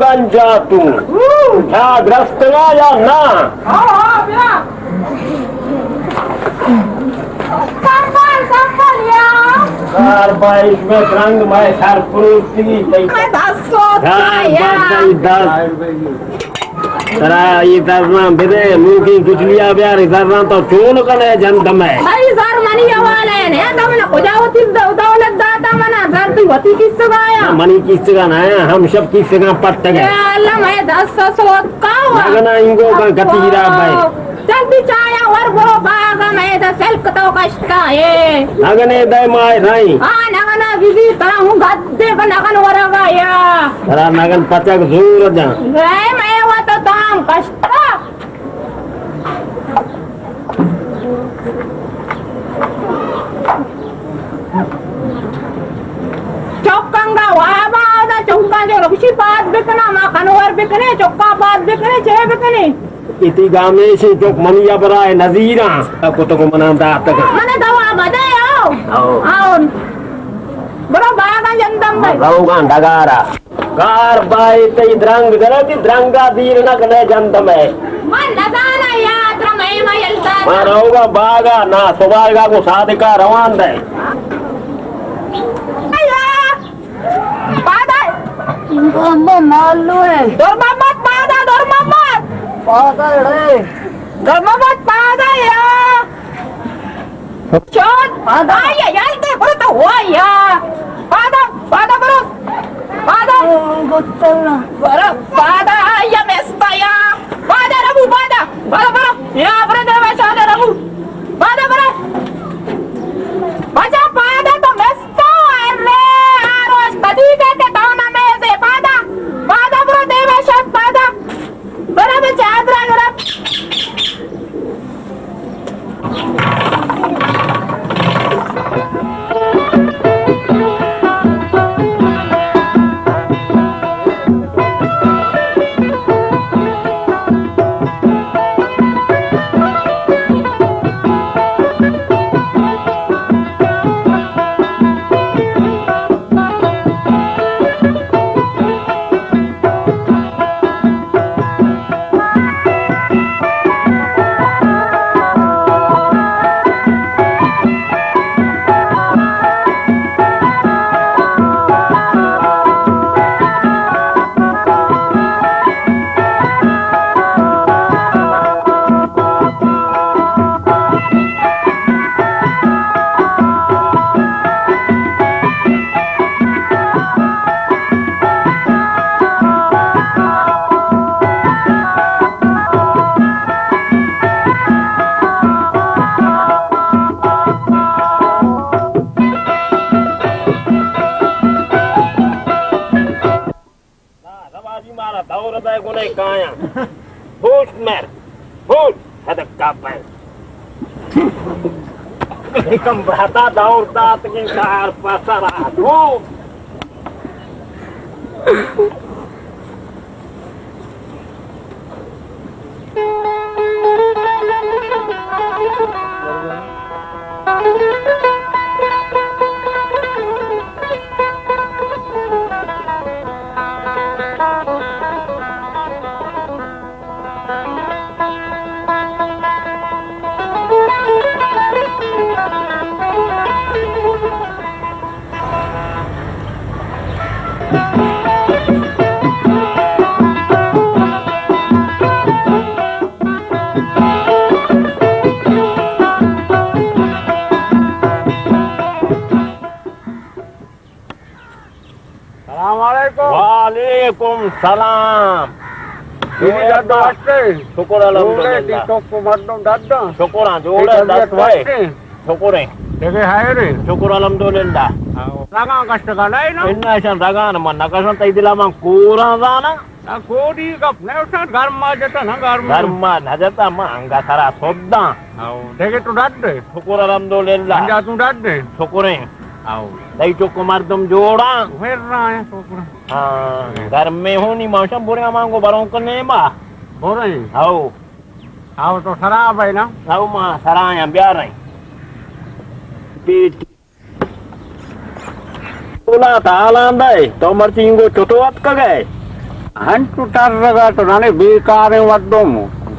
گنجا تو جاگ رستگا یا نا؟ ہاں، ہاں، بیا۔ سنبھال، سنبھال یا۔ کار بائیش میں رنگ میں سر پروشتی۔ میں دس سو یا۔ بس دس۔ ترا یہ دس نام بدے، نوکی گجلیا بیار، دس نام تو چون کنے جند میں۔ بھائی، زر منی حوالہ ہے، نے تو من کجا ہوتی دولت داتا منا، زر تو ہوتی کس سے آیا؟ منی کس سے نہ آیا، ہم سب کس سے پٹ گئے۔ اے اللہ، میں دس سو سوت کا ہوا۔ نگنا انگو کا گتی را بھائی۔ جلدی چایا ور برو باغ میں دا سلک تو کشتا ہے۔ نگنے دے مائے رائی۔ ہاں، نگنا بی بی ترا ہوں گدے کا نگن ورگا یا۔ ترا نگن پچک زور جان۔ رے میں وہ تو دام کشتا۔ چوکاں گا وابا دا چوکاں جو رکشی پاد بکنا، ما کنور بکنے، چوکا پاد بکنے، چے بکنے؟ اتی گامیشی چوک منی ابرائے نظیراں، کتو کو منا داتگا۔ من دوا بدے آؤ۔ آؤ۔ آؤ۔ برو باغا جندم بھائی۔ روگاں ڈگارا۔ کار بائے تئی درنگ درتی درنگا دیر نہ کنے جند میں۔ من نزانا یا ترا مہما یلدار۔ ما روگا باغا نا سبارگا کو صادقا روان دے۔ پادا۔ بابا مالو ہے۔ دور محمد پادا، دور محمد۔ پادا رے۔ دور محمد پادا یا۔ چون؟ پادا۔ آئی، آئی، آئی، تے برو تو ہوا یا۔ پادا، پادا برو۔ پادا۔ برو، پادا، آئی، مستیا۔ پادا ربو، پادا۔ برو، برو۔ یا، برو، دے، بچا، دے، ربو۔ پادا، برو۔ بچا، پادا تو مستو، ارے، آروش تدی دے تے تو نہ میزے۔ پادا، پادا، برو، دے، بچا، پادا۔ برابر چادر گرا۔ نا، رواجی مارا دور دے گنے کایاں۔ بوش مر، بوش، ہدک کا پہ۔ کم بہتا دور دات کے کار پسرا دو۔ سلام علیکم۔ وعلیکم سلام۔ بی بی دد واسطے۔ شکر الحمدللہ۔ جوڑے تی تو کو مردم دد۔ شکر ہاں، جوڑے تی طبیعت دد واسطے۔ شکر ہیں۔ دیکھے ہائے رے۔ شکر الحمدللہ۔ ہاں۔ رگان کشت گلائے نا؟ انہا ایشان رگان من نکشن تئی دلا من کوران زانا۔ نا کوڑی گپ نہ اٹھا، گرما جتا نا گرما۔ گرما نہ جتا، ما انگا سرا سوداں۔ ہاؤ، دیکھے تو ڈڈ دے۔ شکر الحمدللہ۔ انجا تو ڈڈ دے۔ شکر ہیں۔ ہاؤ۔ تئی چک مردم جوڑا۔ پھر رہا ہے شکر۔ ہاں، گرمے ہونی ماشا برے مانگو بروں کنے ما۔ برے۔ ہاؤ۔ ہاؤ تو سراب ہے نا؟ ہاؤ ما سرایاں بیا رہے۔ پیٹ اولا تالان دئے، تو مرچی انگو چتو اتکگ ئے؟ ہنچو ترگا تو ننے بیکاریں مردم،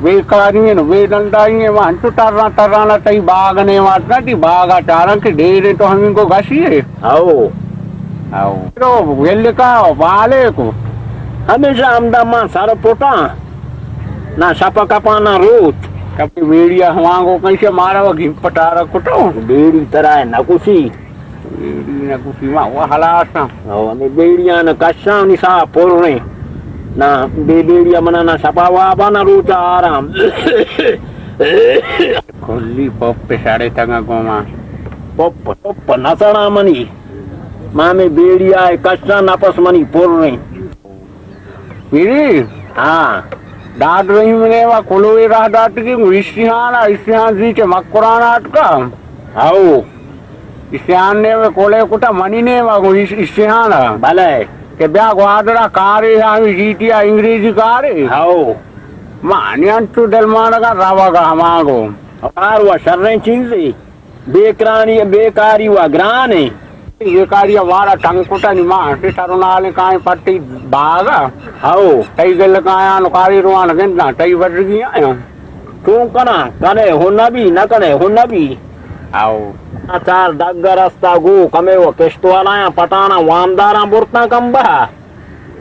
بیکاری ہیں، بے دندائی ہیں، ما ہنچو تراں ترانا تئی باغ نے واتنا، تئی باغا چاراں کہ ڈیرے تو ہمیں کو گشی ہے۔ ہاؤ۔ ہاؤ۔ تو گلکا بالے کو۔ ہمیشہ ہمدا ما سر پٹاں، نہ شپ کپاں نہ روچ۔ کبھی بیڑیا ہمانگو کہیں سے مارا وہ گھن پٹارا کٹو۔ بیڑی ترا ہے نہ کسی۔ بیڑی نہ کسی ما وہ ہلاس ہاں۔ او، ہمیں بیڑیاں نہ کشاں نی سا پر رہے۔ نہ بے بیڑیا منا نہ شپا وابا نہ روچا آرام۔ کلی پپ ساڑے تنگا گوما۔ پپ، پپ نہ سڑا منی۔ ما ہمیں بیڑیا ہے کشاں نفس منی پر رہے۔ پیری؟ ہاں۔ داد رحیم نے وا کلوے راہ داتگی، گو اشیان، اشیان زی چہ مکران آتکا۔ ہاؤ۔ اشیان نے وے کولے کتا منی نے وا گو اش-، اشیان۔ بلے۔ کہ بیا گوادرا کارے ہاں، جیتیا انگریزی کارے۔ ہاؤ۔ مانی انچو دلمانگا روگا ہمانگو۔ کار وا شریں چیزے۔ بیکرانی، بیکاری و گران ایں۔ بیکاری وارا ٹنگ کتا نی ما ہنسی سرونالیں کائیں پٹی باغا۔ ہاؤ۔ تئی گل کایاں نو کاری روان گنداں، تئی ورگی آیاں۔ چون کناں؟ کنے ہن نبی، نہ کنے ہن نبی۔ ہاؤ۔ آ چار ڈگر استا گو کمے و کشت والا آیاں پٹانا وامداراں برتاں کم بہا۔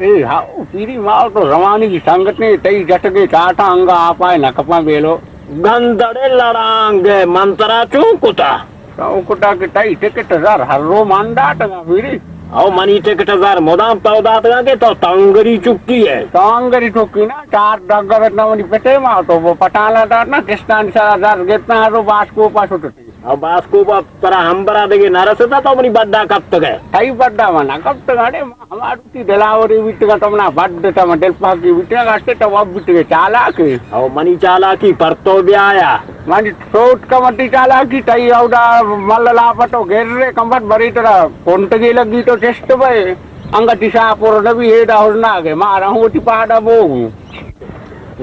اے ہاؤ، پیری ما تو روانی کی سنگتیں، تئی جٹگے چاٹا انگا آپائے نہ کپاں بیلو۔ گندڑے لڑانگے من ترا چون کتا؟ چون کتا کہ تئی ٹکٹ زر ہر رو من داتگا پیری۔ او منی ٹکٹ زر مدام تو داتگا کہ تو تانگری چکی ہے۔ تانگری چکی نا، چار ڈگر اتنا منی پتے ما تو وہ پٹانا داتنا، کستان سرا زر گتنا ہر رو باسکوپا شٹتی۔ او باسکوپا ترا ہمبرا دگے نہ رستا تو منی بڈا کپتگے۔ تئی بڈا من نہ کپتگا، اڑے ہمارو تی دلاوری بیتگا تو منا بڈ تا من دل پاکی بیتگا، گشتے تو وب بیتگے چالاکے۔ او منی چالاکی پر تو بیایا۔ منی سوٹ کا متی چالاکی تئی اودا مل لاپتو گرے کمبت بری ترا کنٹگی لگی تو چست بے۔ انگا تی شاپور نبی ایدا حسنا گے مارا ہوں تی پادا بوگو۔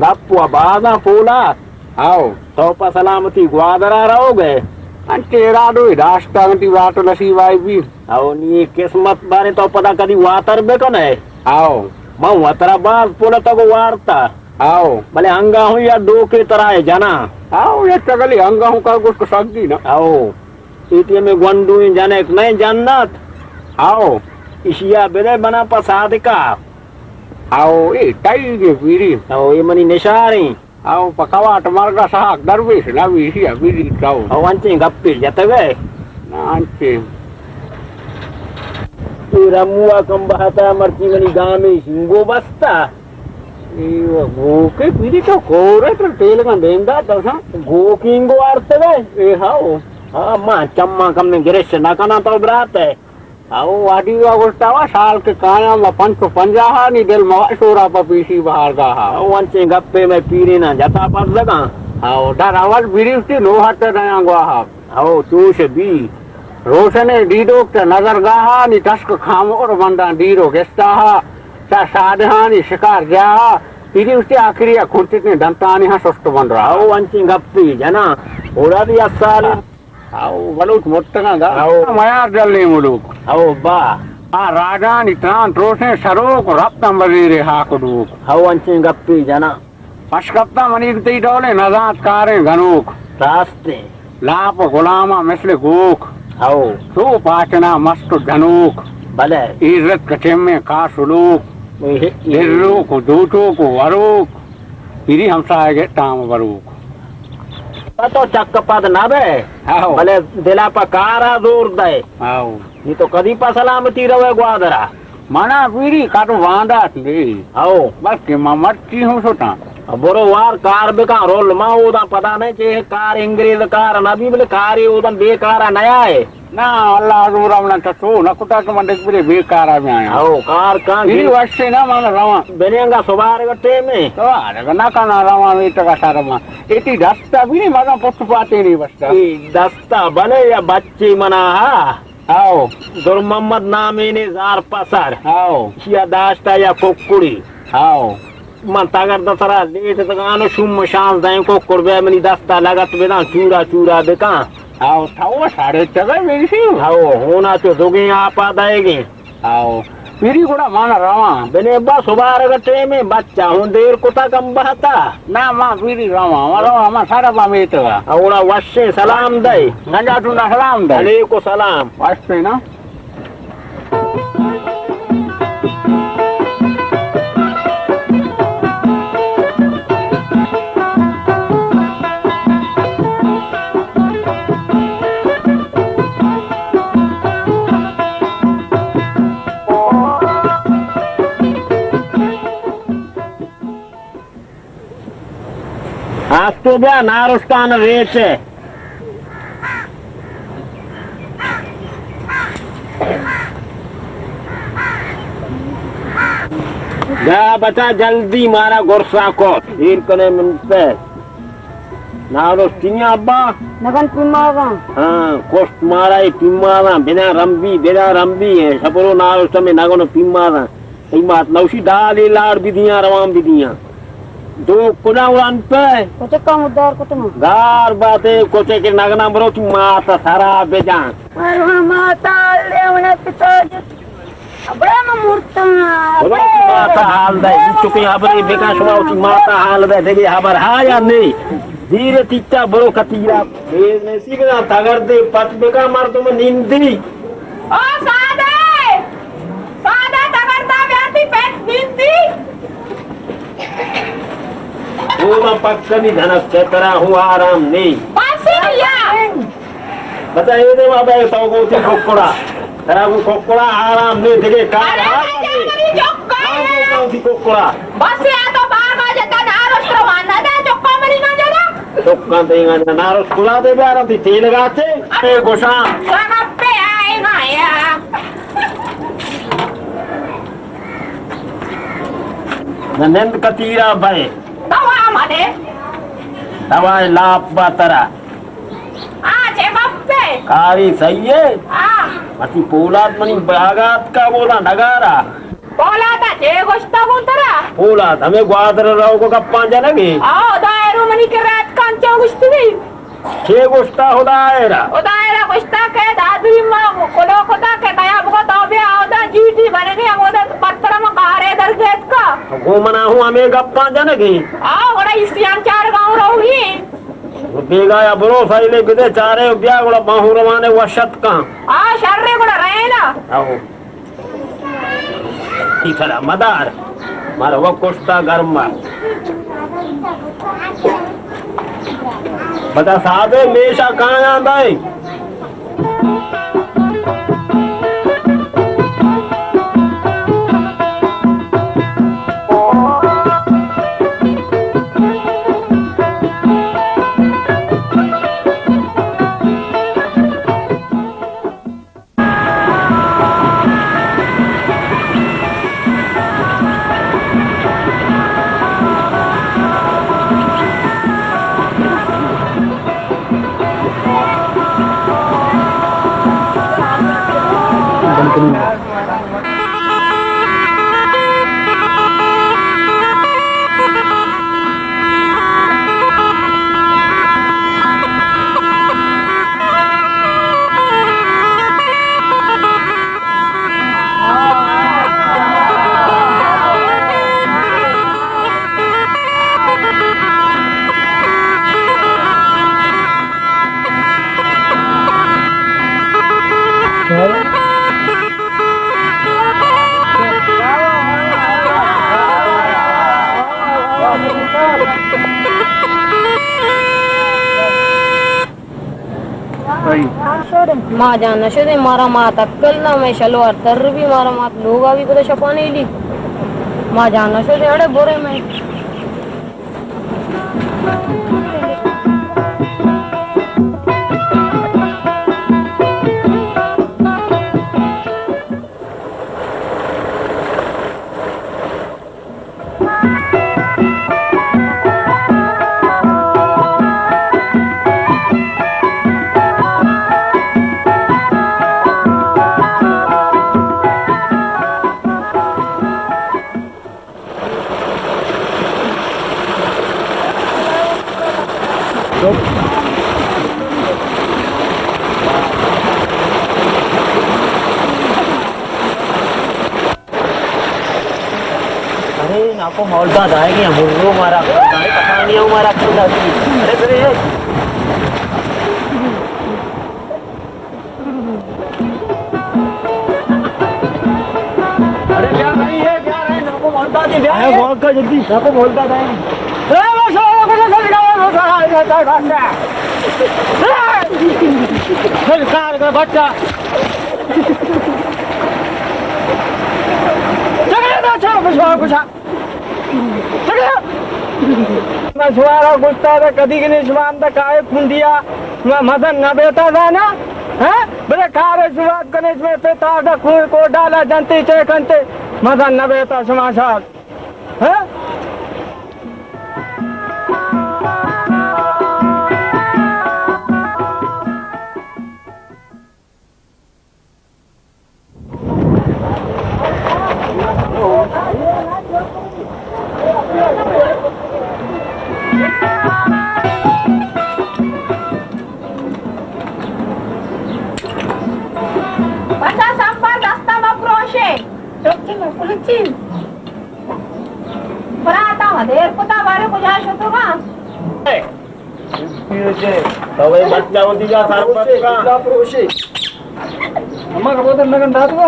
گپ و بازاں پولا۔ ہاؤ۔ تو پہ سلامتی گوادرا رہوگے؟ انچے ارادو ئی داشتگ، انتی واتو نصیب آئی بی۔ ہاؤ، نی قسمت بارے تو پدا کدی واتر بکنے۔ ہاؤ۔ من وترا باز پلتگ و وارتا۔ ہاؤ۔ بلے انگا ہوں یا ڈوکے ترا ہے جنا۔ ہاؤ، یا چگلی انگا ہوں کا گوشت سگی نا۔ ہاؤ۔ ایتی ہمیں گونڈویں جنک نئے جنت۔ ہاؤ۔ اشیا بدے بنا پہ صادقہ۔ ہاؤ، اے تئی گے پیری۔ ہاؤ، اے منی نشاریں۔ او پہ کواٹ مرگ ء ساک درویش نہ بیشی ء بزیت تو۔ او انچیں گپے جتگ ئے؟ نہ انچیں۔ اے رمو ء کم بہت ء مرچی منی گامے شنگو بستہ۔ اے گوکے پیری تو کور ئے تر تیلگاں دیم دات تو ساں۔ گوکینگو آرتگ ئے؟ اے ہاؤ۔ ہاں، ما چماں کمیں گرش نہ کناں تو برات ئے۔ او وادی وا گوشتا وا سال کہ کایاں ما پنچ و پنجاہ ء نی دل ما شورا پہ پیشی بہارگاہ ء۔ او انچیں گپے مئے پیریناں جتا پزگاں۔ او در اول بریوتی نوہت نیاں گواہ۔ او چوش بی۔ روشنے دیدوک چہ نظرگاہ ء نی تشک کھامور بنداں دیر و گستا ء چہ شادہانی شکار جاہ ء بریوتی آخری ء کنٹتیں دنتانی ہاں سست بند رہا۔ او انچیں گپے جناں۔ اوڑا بھی اسال۔ ہاؤ، بلوچ مٹگاں گا۔ ہاؤ۔ میار جلیں ملوک۔ ہاؤ، با۔ آ راجانی تران تروشیں سروک، رپتاں بزیرے ہاک و ڈوک۔ ہاؤ، انچیں گپے جناں۔ پشکپتاں منیگ تئی ڈولیں نزانت کاریں گنوک۔ راستیں۔ لاپ و غلاماں مثل گوک۔ ہاؤ۔ تو پاچنا مست و جنوک۔ بلے۔ ایزت کچمیں کاس و لوک۔ اے، اے۔ دروک و دوٹوک و وروک۔ پیری ہمساہگ ء تام بروک۔ تو چک پد نہ بئے، ہاؤ۔ بلے دل ء پہ کار ء زور دئے۔ ہاؤ۔ نی تو کدی پہ سلامتی روئے گوادر ء؟ منا پیری کاٹو باندات نے۔ ہاؤ۔ بس کہ ما مرچی ہوں شتاں۔ برو وار کار بکاں رول ما اوداں پدا نہ چے کار انگریز کار نہ بی بلے کارے اوداں بے کار ء نیائے۔ نا، اللہ زورا منا چہ چو نہ کتا کہ من دگہ برے بے کارا بہ آیاں۔ ہو، کار کن۔ ای وشے نا من رواں۔ بنینگا سوارگ ٹیمے۔ سوارگ نہ کنا رواں میتگا سرما۔ ایتی دستا بھی مزن پت پاتے نہیں بستا۔ ای دستا بلے یا بچے منا ہا۔ ہاؤ۔ در محمد نامینے زار پسر۔ ہاؤ۔ یا داشتا یا ککڑی۔ ہاؤ۔ من تگرد ء سرا لیٹ اتگاں و شوم شانزدہیں ککڑ بیا منی دست ء لگت بداں، چورا چورا بکاں۔ ہاؤ، تو ساڑے چگئے بیشی؟ ہاؤ، ہونا چو زگیں آپا دئیگیں۔ ہاؤ، پیری گڑا من رواں۔ بنے با سبارگ ٹیمے، بچہ ہوں دیر کتا کم بہتا۔ نا، ما پیری رواں، ما رواں، ما سارا با میتگا۔ اوڑا وشیں سلام دے۔ گنجا ٹونڈا سلام دے۔ علیکم سلام۔ وشیں نا۔ آستو بیا نارستان ریچ ء۔ جا بچا جلدی مارا گرسا کو۔ دیر کنے من پہ۔ نارستیاں ابا؟ نگن پیمازاں۔ ہاں، کشت مارا ای پیمازاں، بنا رمبی، بنا رمبی ہے۔ سپرو نارست میں نگن پیمازاں۔ ای مات نوشی ڈالی لاڑ بدیاں، روان بدیاں۔ دو کجا وران پہ؟ کچکا مدار کتنا۔ گار باتے کچے کے نگنا برو تی ماتا سرا بجان۔ اور ماتا لے انہیں پتا جت۔ ابڑے من مرتاں، خدا ابڑے۔ وتی ماتا حال دے، چکے ابرے بکا شما وتی ماتا حال دے، دگے خبر ہا یا نہیں؟ دیر تیتا برو کتیرا۔ بے نصیب نا تگردے پچ بکا مردم نندی۔ او سادے! سادے تگردا بیاتی پچ نندی۔ او ما پکنی دھنک چترا ہوں آرام نہیں۔ پاسی یا۔ بچا، اے دے ما بے تو گوتی ککڑا۔ ترا گو ککڑا آرام نے دگے کار ارے، آرام نے۔ جانوری چکا۔ ہاں، گو گوتی ککڑا۔ بس یا تو بار بار جتا نارس روان نہ دے، چکا منی نہ جانا۔ چکا دے گا نارس کلا دے بیارا تی تیل گاتے۔ اے گوشاں۔ سنپ پہ آئے گا یا۔ نہ نند کتیرا بھائی۔ دوا مدے۔ دوا لاپ با ترا۔ آ، چے گپے؟ کاری صحیح ہے؟ آ۔ وتی پولاد منی باگات کا بولا نگارا۔ پولاد چے گوشتا گون ترا؟ پولاد ہمیں گوادر رو کو گپاں جنگی۔ آ، دائرو منی کے رات کان چو گوشتی۔ چے گوشتا خدا ایرا؟ خدا ایرا گوشتا کہ دادری ما کلو کتا کہ تیا بگو تو بیا اودا جیٹی بنگی اودا پتر ما کارے در گیت کا۔ گو منا ہوں ہمیں گپاں جنگی۔ آ، گڑا اسیان چار گاؤں روگی۔ بیگا یا برو فائلے بدے چارے بیا گڑا باہوں روانے وشت کاں۔ آ، شر گڑا رہے نا۔ آؤ۔ ای تھرا مدار، مارا وکشتا گرما۔ بدا صاحب میشا کایاں دائیں۔ ما جان نہ شدیں، مارا مات اکل نہ، مئے شلوار تر بی، مارا مات لوگا بی پدا شپانی لی۔ ما جان نہ شدیں، اڑے برے مئے۔ اے ناکو مولداد آئے گے، ہم رو مارا، پتہ نہیں ہم مارا کھودا کی۔ ارے، ارے، اے۔ ارے، بیا بھائی، اے بیا رہے، ناکو مولداد آئے گے، بیا۔ اے، غور کا جلدی، ناکو مولداد آئے گے۔ اے، بس، اے، بس، سرکار کا بچہ۔ چلے نا، چلو، بچا، بچا۔ چلے۔ میں شمارا گشتا تھا، کدی کنے شما ہم تک آئے کنڈیا، میں مزن نہ بیتا تھا نا، ہاں؟ بلے کارے شروعات کنے، شما پہ تازہ کوئی کو ڈالا جنتے چے کنتے، مزن نہ بیتا شما شاد، ہاں؟ بچا سمبر دستا مپروشے۔ چپ چپ، پلچی۔ براتا دیر کتا، بارے کجا شتگا؟ تو بھائی بچہ ہوتی جا سر پر کا۔ اللہ پروشے۔ اما کبوتر نگن داتگا؟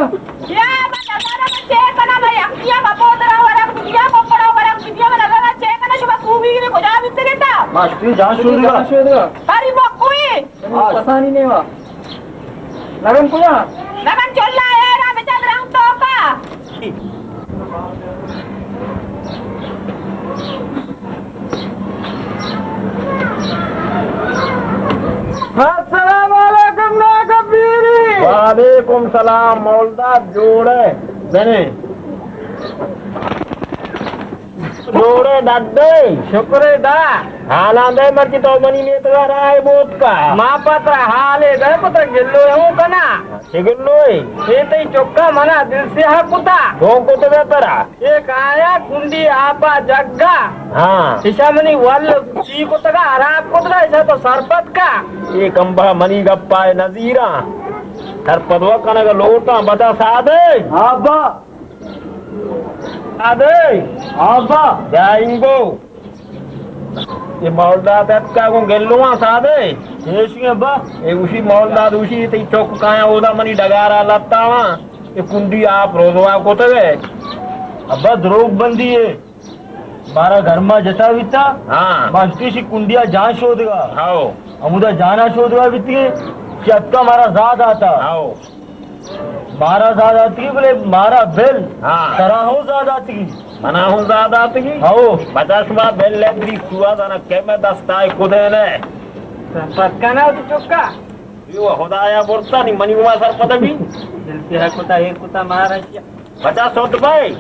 یا، من نزاناں من چے کناں، من یکدیا کبوتر ورگ، دنیا ککڑ ورگ، دنیا من نزاناں چے کناں، شما سوبی گرے کجا بیتگے تا؟ ما شتی جان شودگا۔ جان شودگا۔ باری مکوئی۔ پسانی نیوا۔ نگن کجا؟ نگن چلا ایرا بچا درنگ توکا۔ السلام علیکم ناکو پیری۔ وعلیکم سلام مولداد، جوڑے؟ بنے۔ جوڑے ڈڈے؟ شکر دا۔ حالاں دے مرچی تو منی میتگا رائے بوت کا۔ ما پترا حالے دے پترا گلو ہوں کنا۔ چہ گلوئے؟ اے تئی چکا منا دل سیاہ کتا۔ گوں کتگا ترا؟ اے کایا کنڈی آپا جگا۔ ہاں۔ ایشا منی ول چی کتگا، حراب کتگا، ایشا تو سرپد کا۔ اے کمبہ منی گپا نزیراں۔ سرپد و کنگا لوٹاں بدا سادے۔ ہاں با۔ سادے۔ ہاں با۔ جائیں گو۔ اے مولداد اتکا گوں گلواں سادے۔ ایشی ابا۔ اے گوشی مولداد گوشی تئی چک کایاں اودا منی ڈگارا لتاواں۔ اے کنڈی آپ روزوا کتگے۔ ابا دروگ بندی اے۔ مارا گرما جتا بیتا۔ ہاں۔ ما اشتی شی کنڈیا جان شودگا۔ ہاؤ۔ ہمودا جانا شودگا بیتی۔ کہ اتکا مارا زاد آتا۔ ہاؤ۔ مارا زاد آتگی بلے مارا بل۔ ہاں۔ ترا ہوں زاد آتگی۔ منا ہوں زاد آتگی؟ ہاؤ۔ بچا شما بل لے بری سوا دانا کہ میں دستائے کدے نے۔ پتکا نہ تو چکا۔ یو خدایا برتا نی منی وما سرپد بی۔ دل پہ کتا ایر کتا مارا کیا۔ بچا سوت بھائی۔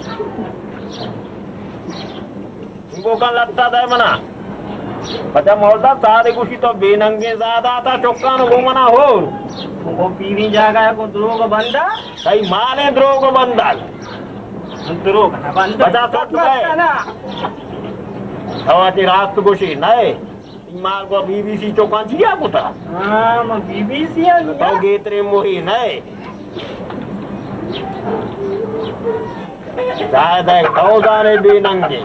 انگو کا لتا دے منا۔ بچا مولداد سارے گوشی تو بے ننگیں زادا تا چکان گو منا ہور۔ وہ پیری جاگا ہے کو دروگ بندہ۔ کئی مالیں دروگ بندہ۔ دروگ نہ بندہ۔ بچا سوت بھائی۔ نا۔ تو آتی راست گوشی نئے۔ مار کو بی بی سی چوکاں چیا کتا؟ ہاں، ما بی بی سی آں تو گیترے موہی نئے۔ شاید ہے تو زانے بے ننگے۔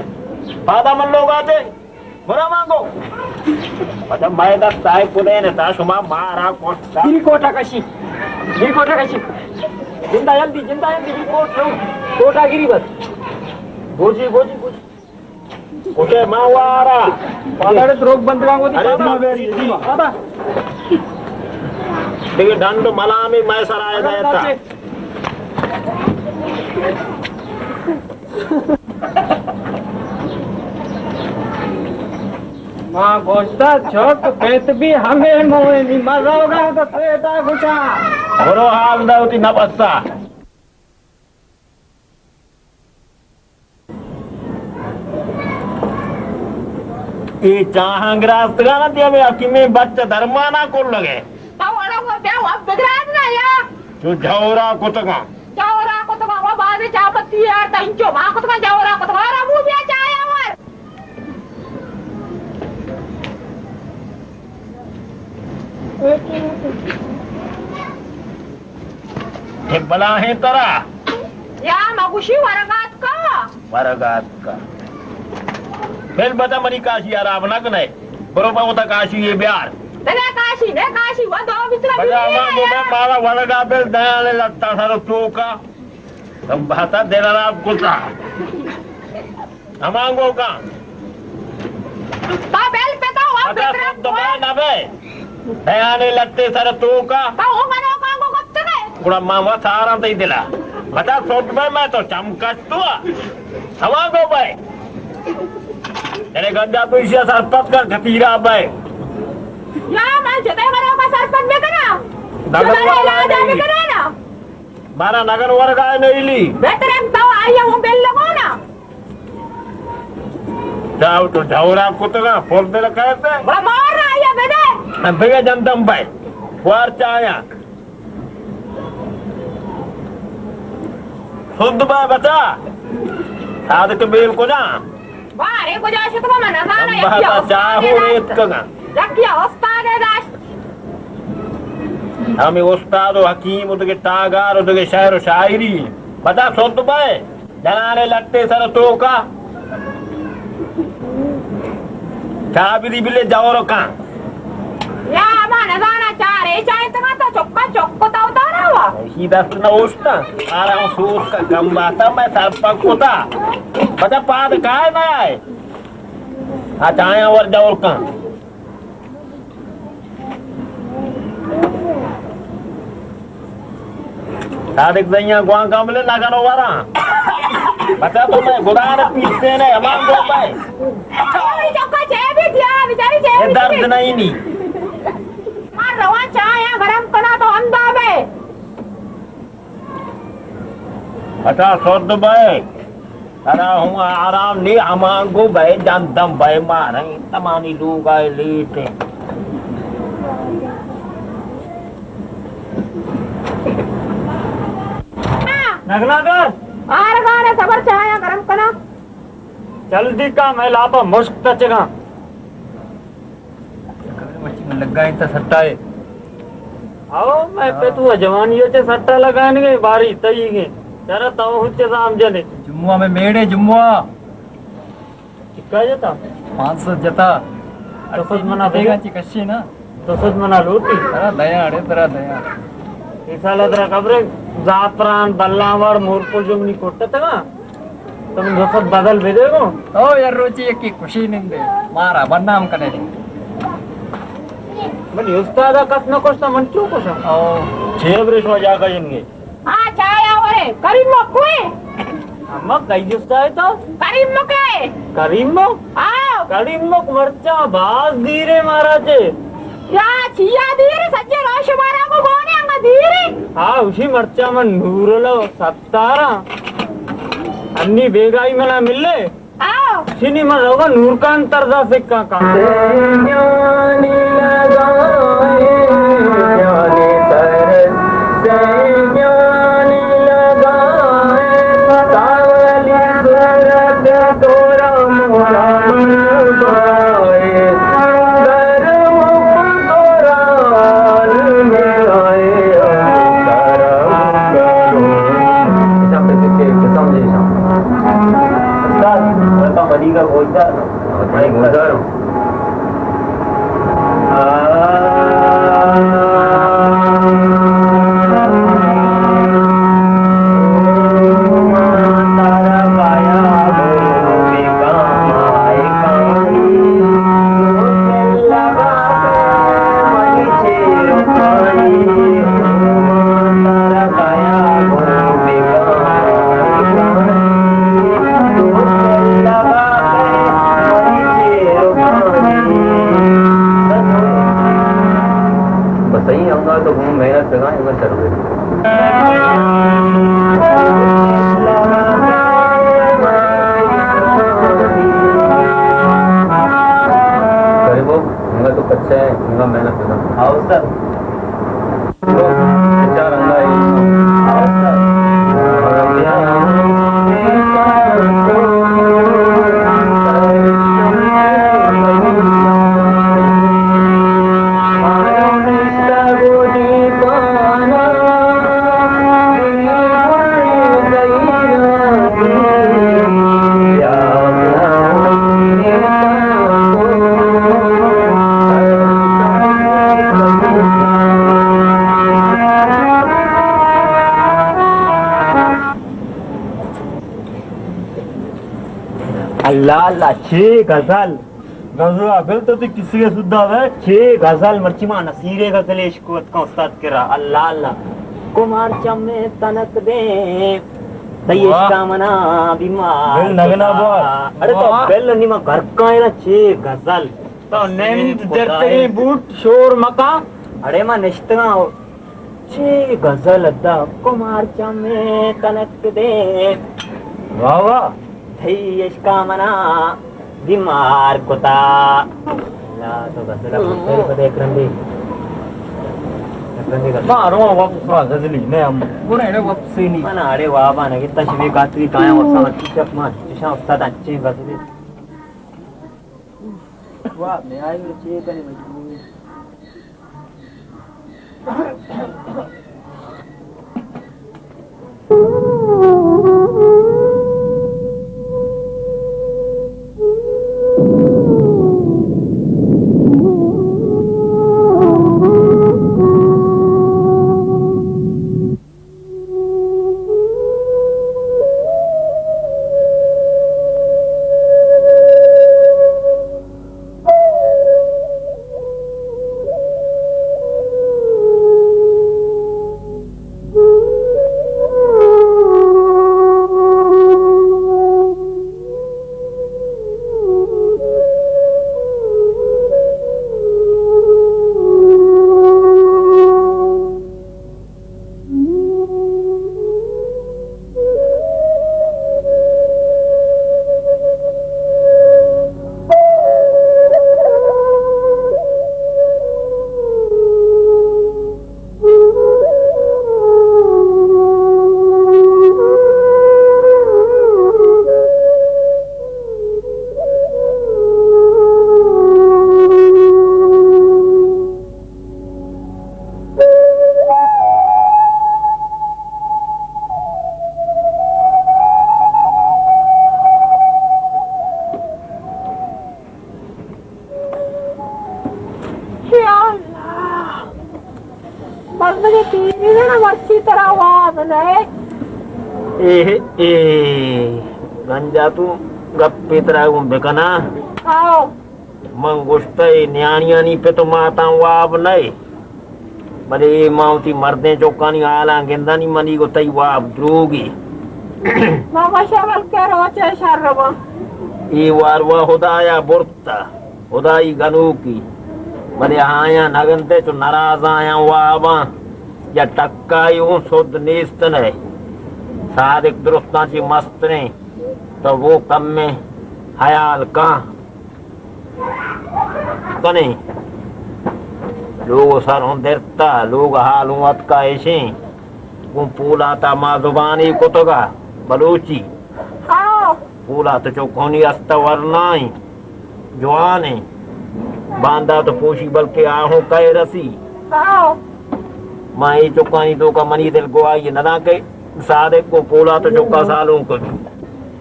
پادا من لوگ آتے۔ برا مانگو۔ مطلب میں دست آئے کدے نے تا شما مارا کوٹا۔ گری کوٹا کشی۔ گری کوٹا کشی۔ جندا جلدی، جندا جلدی، گری کوٹ لو۔ کوٹا گری بس۔ بوجی، بوجی، بوجی۔ کجے ما وارا؟ پادڑے دروگ بندگاں کو دی۔ ارے پادا۔ ما بیری، جی ما۔ پادا۔ دیکھے ڈنڈ ملامی میں سرائے دیتا۔ ما گوشتا چک پیت بھی ہمیں موئے نی مزوگا تو سیدا گشا۔ برو حال دا ہوتی نہ بستا۔ اے چاہاں گراستگاں نہ دیا، میں حکیمیں بچہ درمانا کر لگے۔ تو وڑا وہ بیا وقت بگراد نہ یا۔ تو جھورا کتگاں۔ جھورا کتگاں، وہ بازے چاپتی یار، تنچو ما کتگاں، جھورا کتگاں، را بو بیا چایا ور۔ اے بلاہیں ترا۔ یا مگوشی ورگات کا۔ ورگ ءَ اتکا۔ بل بتا منی کاشی حراب نہ کنے۔ برو پہ وتا کاشی یے بیار۔ دگہ کاشی، نہ کاشی، وہ دو بچرا بجا دنیا ہما یا۔ گوما مارا ورگا بل دیانے لتا سر توکا۔ تم بہتا دل حراب کتا۔ ہما گو کا۔ تا بل پتا ہوا پتا پترا سب دبا نہ بے۔ دیانے لتے سر توکا۔ تا ہو منو کا گو کتے۔ گڑا ما وت آراں تئی دلا۔ پدا سوت بئے، مئے تو چم کشتو۔ ہما گو بئے۔ تیرے گنجا تو ایشی سرپد کر، کتیرا بئے۔ یا من چتے مرو کا سرپد بکنا؟ نگن چتے والا علاج نہیں۔ بکنا نا؟ مارا نگن ورگا نہیں لی۔ بہتر ہے تو آئی ہوں بل لگو نا۔ جاؤ تو جاؤ را کتگا، پھول دل کہتے۔ بڑا مار رہا ہے بدے۔ ہم بگے جندم بئے۔ وار چایا۔ سد با بچا۔ صادق بیل کجا؟ بارے کجا شتو من نزانا، ہم یکی بہتا استاد چاہو داشت۔ ریت کگا۔ یکی استاد داشت۔ ہمیں استاد و حکیم و دگہ ٹاگار و دگہ شعر و شاعری۔ بتا سد بئے۔ جنانے لٹے سر توکا۔ چابی دی بلے جور کن۔ یا ما نزانا چارے چائے تگا تو چکا چک کتا اتارا ہوا۔ ایشی دست نہ اوشتا۔ آرا ہوں سوس کا کم باتا میں سر پک کتا۔ بچا پاد کائے نہ آئے۔ آ چایا ور جور کن۔ صادق زیاں گوانکاں بلے نہ کنو وراں۔ بچا تو میں گدان پیسے نے امان گو پائے۔ چوری چوکا چے بھی دیا، بیچاری چے یہ بھی درد دیا۔ نہیں نی۔ مار رواں چایا گرم کنا تو اندا بے۔ اچھا، سد بئے۔ ترا ہوں آرام نی، ہمانگو بئے، جندم بئے، ماریں تمانی لوگا لیٹیں۔ نگلا کر۔ آرگانے صبر چایا گرم کنا۔ جلدی کا، میں لاپا مشک تچگا۔ مرچی من لگائیں تا سٹا ہے۔ آؤ، میں ہاں۔ پہ تو جوانی ہے چے سٹا لگائیں گے، باری تئی گے۔ چرا تو ہچ زام جنے۔ جمعہ میں میڑے جمعہ۔ چکا جتا؟ پانچ سو جتا۔ تو خود منا دے گا۔ چی کشی نا۔ تو سد منا لوٹی۔ ترا دیا، اڑے ترا دیا۔ اے سال ترا خبر ہے، زعفران، بلاور، مورپل جو منی کوٹا تگا۔ تم دو سد بدل بدے گو۔ او یار روچی یکی خوشی نندے۔ مارا بدنام کنے۔ منی استاد کس نہ کشتا، من چو کشا؟ او۔ چھ برش وجہ کا جنگے۔ ہاں، چایا ورے، کریم مکوئے۔ اما، کئی جستا ہے تو؟ کریم مکے۔ کریم مک؟ ہاں۔ کریم مک مرچاں باز دیرے مارا چے۔ یا، چیا دیرے، سجے روش مارا کو گونے انگا دیرے۔ ہاں، اسی مرچاں من نور لو ستارا۔ انی بیگائی منا ملے۔ آؤ۔ چینی من روگا نورکان طرزا سکاں کا۔ استاد، میں تو منی کا گوشدار ہوں۔ منی گوشدار ہوں۔ بس صحیح، ہم تو گھوم محنت کرنا ہے، میں چلو۔ غریبو، ہم تو کچا ہے، ہم محنت کرنا۔ ہاں، استاد۔ لالا، چے غزل! غزل بل تو تی کسی کے سودا ہے؟ چے غزل! مرچی ما نصیرے غزل عشق وت کا استاد کرا۔ اللہ اللہ۔ کمار چمے تنک دے، تئی واہ۔ عشقا منا بیمار بل نگنا کتا۔ بار۔ اڑے تو واہ۔ بل نی ما گھر کا ہے نا، چے غزل۔ تو نند درتگیں بوٹ شور مکا۔ اڑے ما نشتگاں۔ چے غزل ادا کمار چمے تنک دے۔ واہ واہ۔ تئی عشقا منا بیمار کتا۔ اللہ تو غزل ءَ بوتگ پد یک رندے۔ یک رندے غزل۔ ما رو وقت غزلی نہ ہم۔ گڑا اڑے وقت سے نہیں۔ من اڑے وابا نہ گتا شمی کاتری کایا وقت سمجھ چپ مان۔ چشاں استاد اچھے غزلی۔ واب نے آئی چے کنے مجبوری۔ یا اللہ! بزگیں پیری نا مرچی ترا واب نئے۔ اے، اے، گنجا تو گپے ترا گوں بکنا۔ آؤ۔ من گوشتہ اے نیاڑیانی پت و ماتاں واب نئے، بلے اے ما وتی مردیں چکانی حالاں گندانی، منی گو تئی واب دروگی۔ ما گوشہ بلکہ روچے شر باں۔ اے واروا خدایا برتہ، خدائی گنوکی، بلے آیاں نگندے چو نراز آیاں واباں یا ٹکائی اوں سد نیست نئے۔ صادق درستاں چی مستریں، تو وہ کمیں حیال کاں۔ کنیں۔ لوگ سر ہوں درتا، لوگ حال ہوں اتکا ایشیں۔ گوں پولاتا ما زبانی کتگا بلوچی۔ ہاں۔ پولات چکونی است ورنائیں، جوانیں۔ باندا تو پوشی بلکہ آہوں کئے رسی۔ ہاں۔ ما اے چکانی توکا منی دل گواہی نداں کہ صادق گوں پولات چکا سالوں کبی۔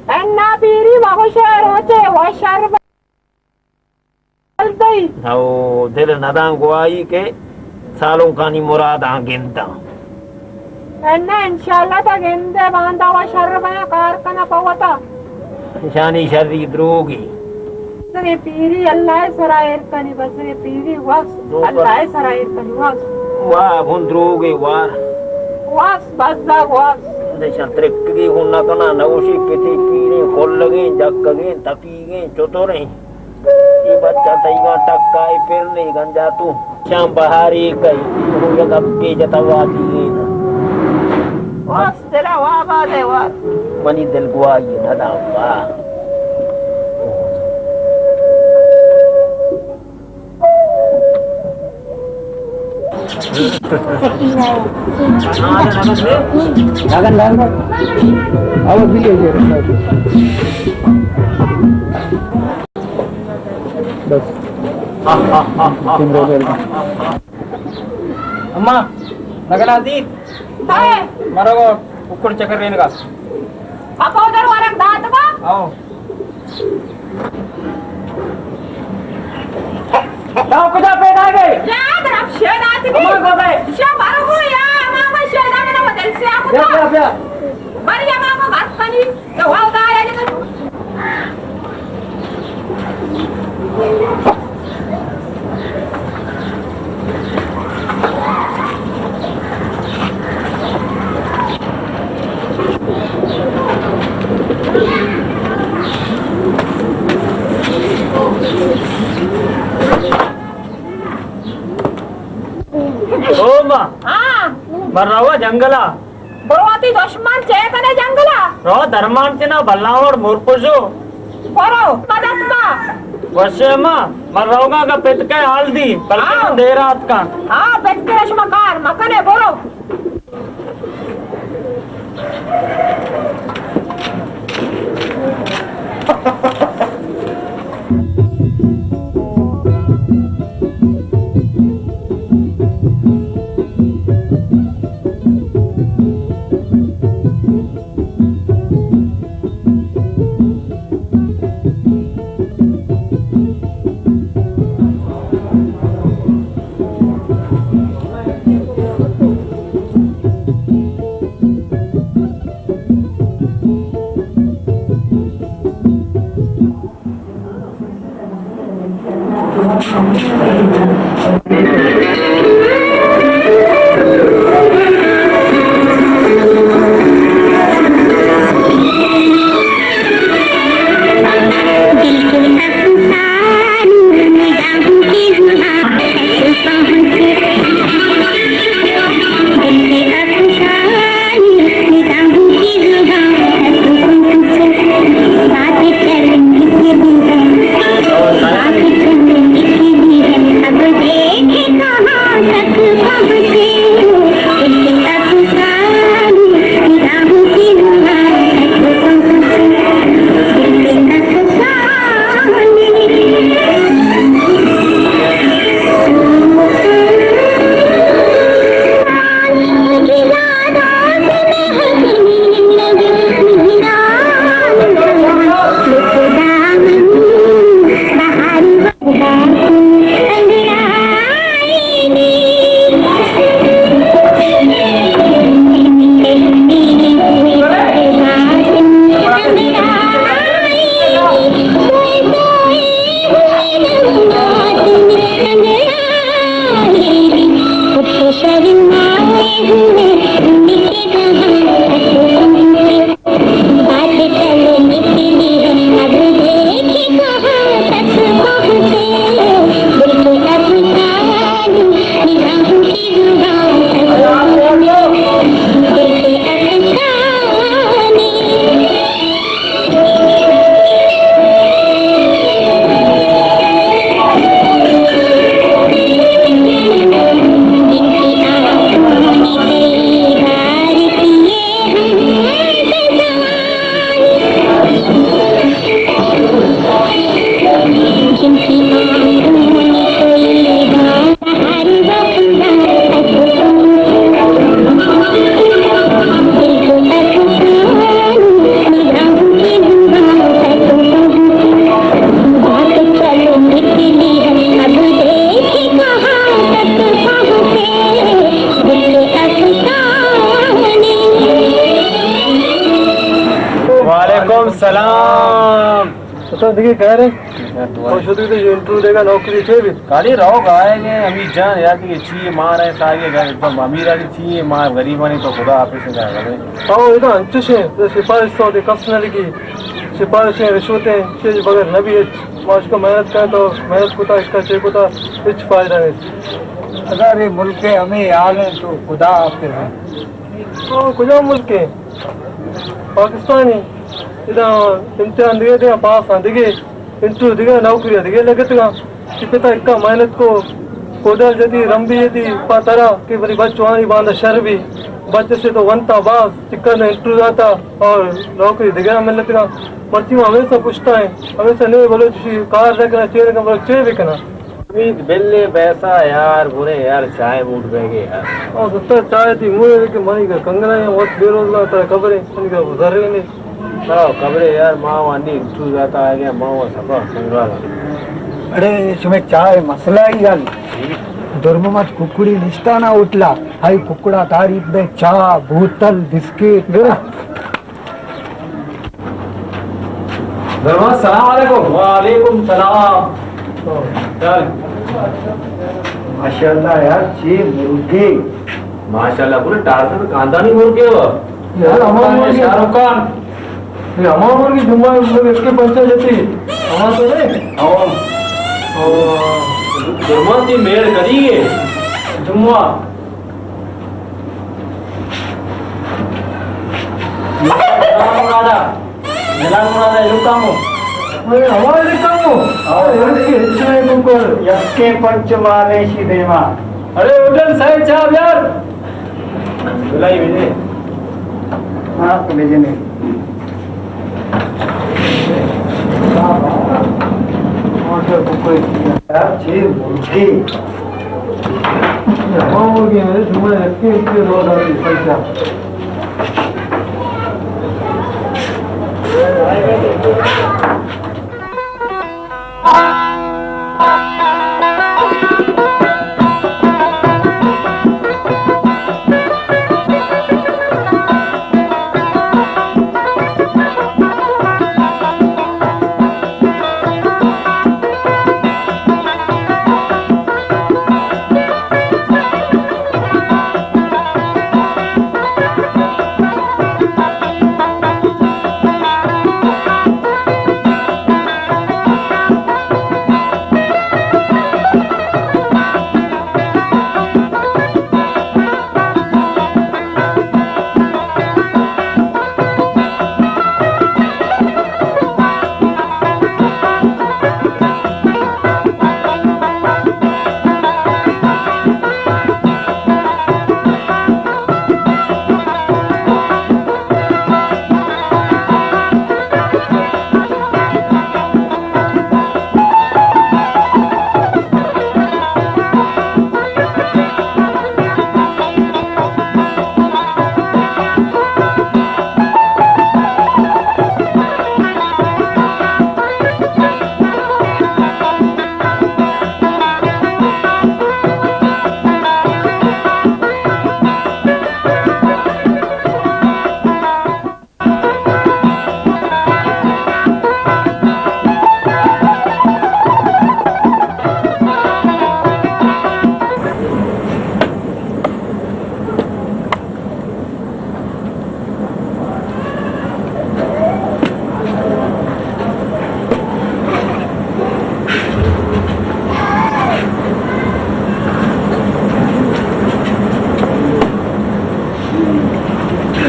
انا پیری مگو شعر ہوچے و شر بل دئی۔ او دل نداں گواہی کہ سالونکانی مراداں گنداں۔ انا انشاءاللہ تا گندے باندا و شر بیاں کار کنا پہ وتا۔ اشانی شری دروگی۔ بزگیں پیری اللہ سرا ایر کنی، بزگیں پیری وقت اللہ سرا ایر کنی وقت۔ واہ ہن دروگی وار۔ وقت بزگ وقت۔ نشان ترکگی ہن نہ کنا، نوشی پتی پیریں کلگیں جکگیں تپیگیں چتوریں۔ اے بچہ تئیگاں ٹکائے پر نے گنجا تو۔ شام بہاری کئی، تو یک اپے جتا وادی گینا۔ واس دلا وابا دے وار۔ منی دل گواہی نہ داں واہ۔ بس۔ اما، نگلا دیت۔ ہائے۔ مرو ککڑ چکر رینگا۔ پاپا ادھر ورگ دات با۔ آؤ۔ تو کجا پیدا گئے؟ یا طرف شیدا تھی۔ اما کو گئے؟ شا بارو کو یا، اما کو شیدا میرا بدل سے آپ بیا، بیا، بیا۔ بڑی اما کو بات کنی، تو وہ دا یا جب۔ او ما۔ ہاں۔ من روا جنگلا۔ برو وتی دشمن چے کنے جنگلا۔ رو درمان چنا بلاوڑ مورپشو۔ برو مدد کا۔ وشے ما، من روگا کا پتکے حال دی، بلکہ ہاں۔ من دیر آتکا۔ ہاں، پتکے شما کار مکنے، برو۔ وعلیکم السلام۔ استاد، دگہ خیر ہے؟ اور شدی تو انٹرویو دے گا، نوکری چاہیے بھی۔ کالی رہو گائے گے، امیر جان، یار، کہ چی ہے، مار ہے، ساری گھر ایک دم امیر والی چی ہے، مار غریب والی تو خدا حافظ سے جائے گا۔ او، ادا انچش ہے، تو سفارش تو دے کس نہ لگی، سفارش ہے، رشوت ہے، چیز بغیر نہ بھی ہے، ماش کو محنت کرے تو محنت کوتا، اس کا چے کوتا، کچھ فائدہ نہیں۔ اگر یہ ملک ہے، ہمیں حال ہے تو خدا حافظ ہے۔ او، کجا ملک ہے؟ پاکستانی۔ ادا امتحان دگہ دیا، پاس آں دگہ، انٹرویو دگہ، نوکری دگہ لگتگا۔ کہ پتا اکا محنت کو، کوڈل جتی، رمبی جتی، پا ترا کہ بری بچ وانی باندا شر بھی۔ بچ سے تو ونتا باز، چکا نے انٹرویو داتا اور نوکری دگہ ملتگا۔ مرچی ما ہمیشہ پشتا ہیں، ہمیشہ نئے بلوچی کار نہ کنا، چیر کنا، بلوچ چے بھی کنا۔ امید بلے بیسا یار، برے یار، چائے موڈ بہ گئے یار۔ او ستر چائے تئی موڈ ہے کہ منی کا کنگنا ہے، وقت بے روزگار ترا خبر ہے، منی کا ذرے نے۔ او خبر ہے یار، ما وانی انٹرویو داتا آ گیا، ما وہ سفا کنگالا۔ اڑے، شمے چائے مسئلہ ہی گل۔ درممت ککڑی نشتانا ہوٹلا، ہائی ککڑا تعریف بے، چا، بوتل، بسکٹ۔ درمان، سلام علیکم۔ وعلیکم سلام۔ چل۔ ماشاءاللہ یار، چی مرگے۔ ماشاءاللہ، پورے ٹارزن خاندانی مرگے ہو۔ یار، ہمارا مرگے۔ شاہ رخ خان۔ یہ ہمارا مرگے، جمعہ مرگے، اس کے پنچا جتی۔ ہمارا تو نہیں۔ ہاں۔ او۔ درمان، تی میڑ کدی ہے؟ جمعہ۔ جلال مراد، جلال مراد، لکامو۔ اے، ہمارے لکامو۔ ہاں۔ اے، ہچ نہیں بکل۔ یکے پنچ مالے شی دیما۔ ارے، ہوٹل صاحب، چاہ بیار۔ بلائی بھیجے۔ ہاں، بھیجے نہیں۔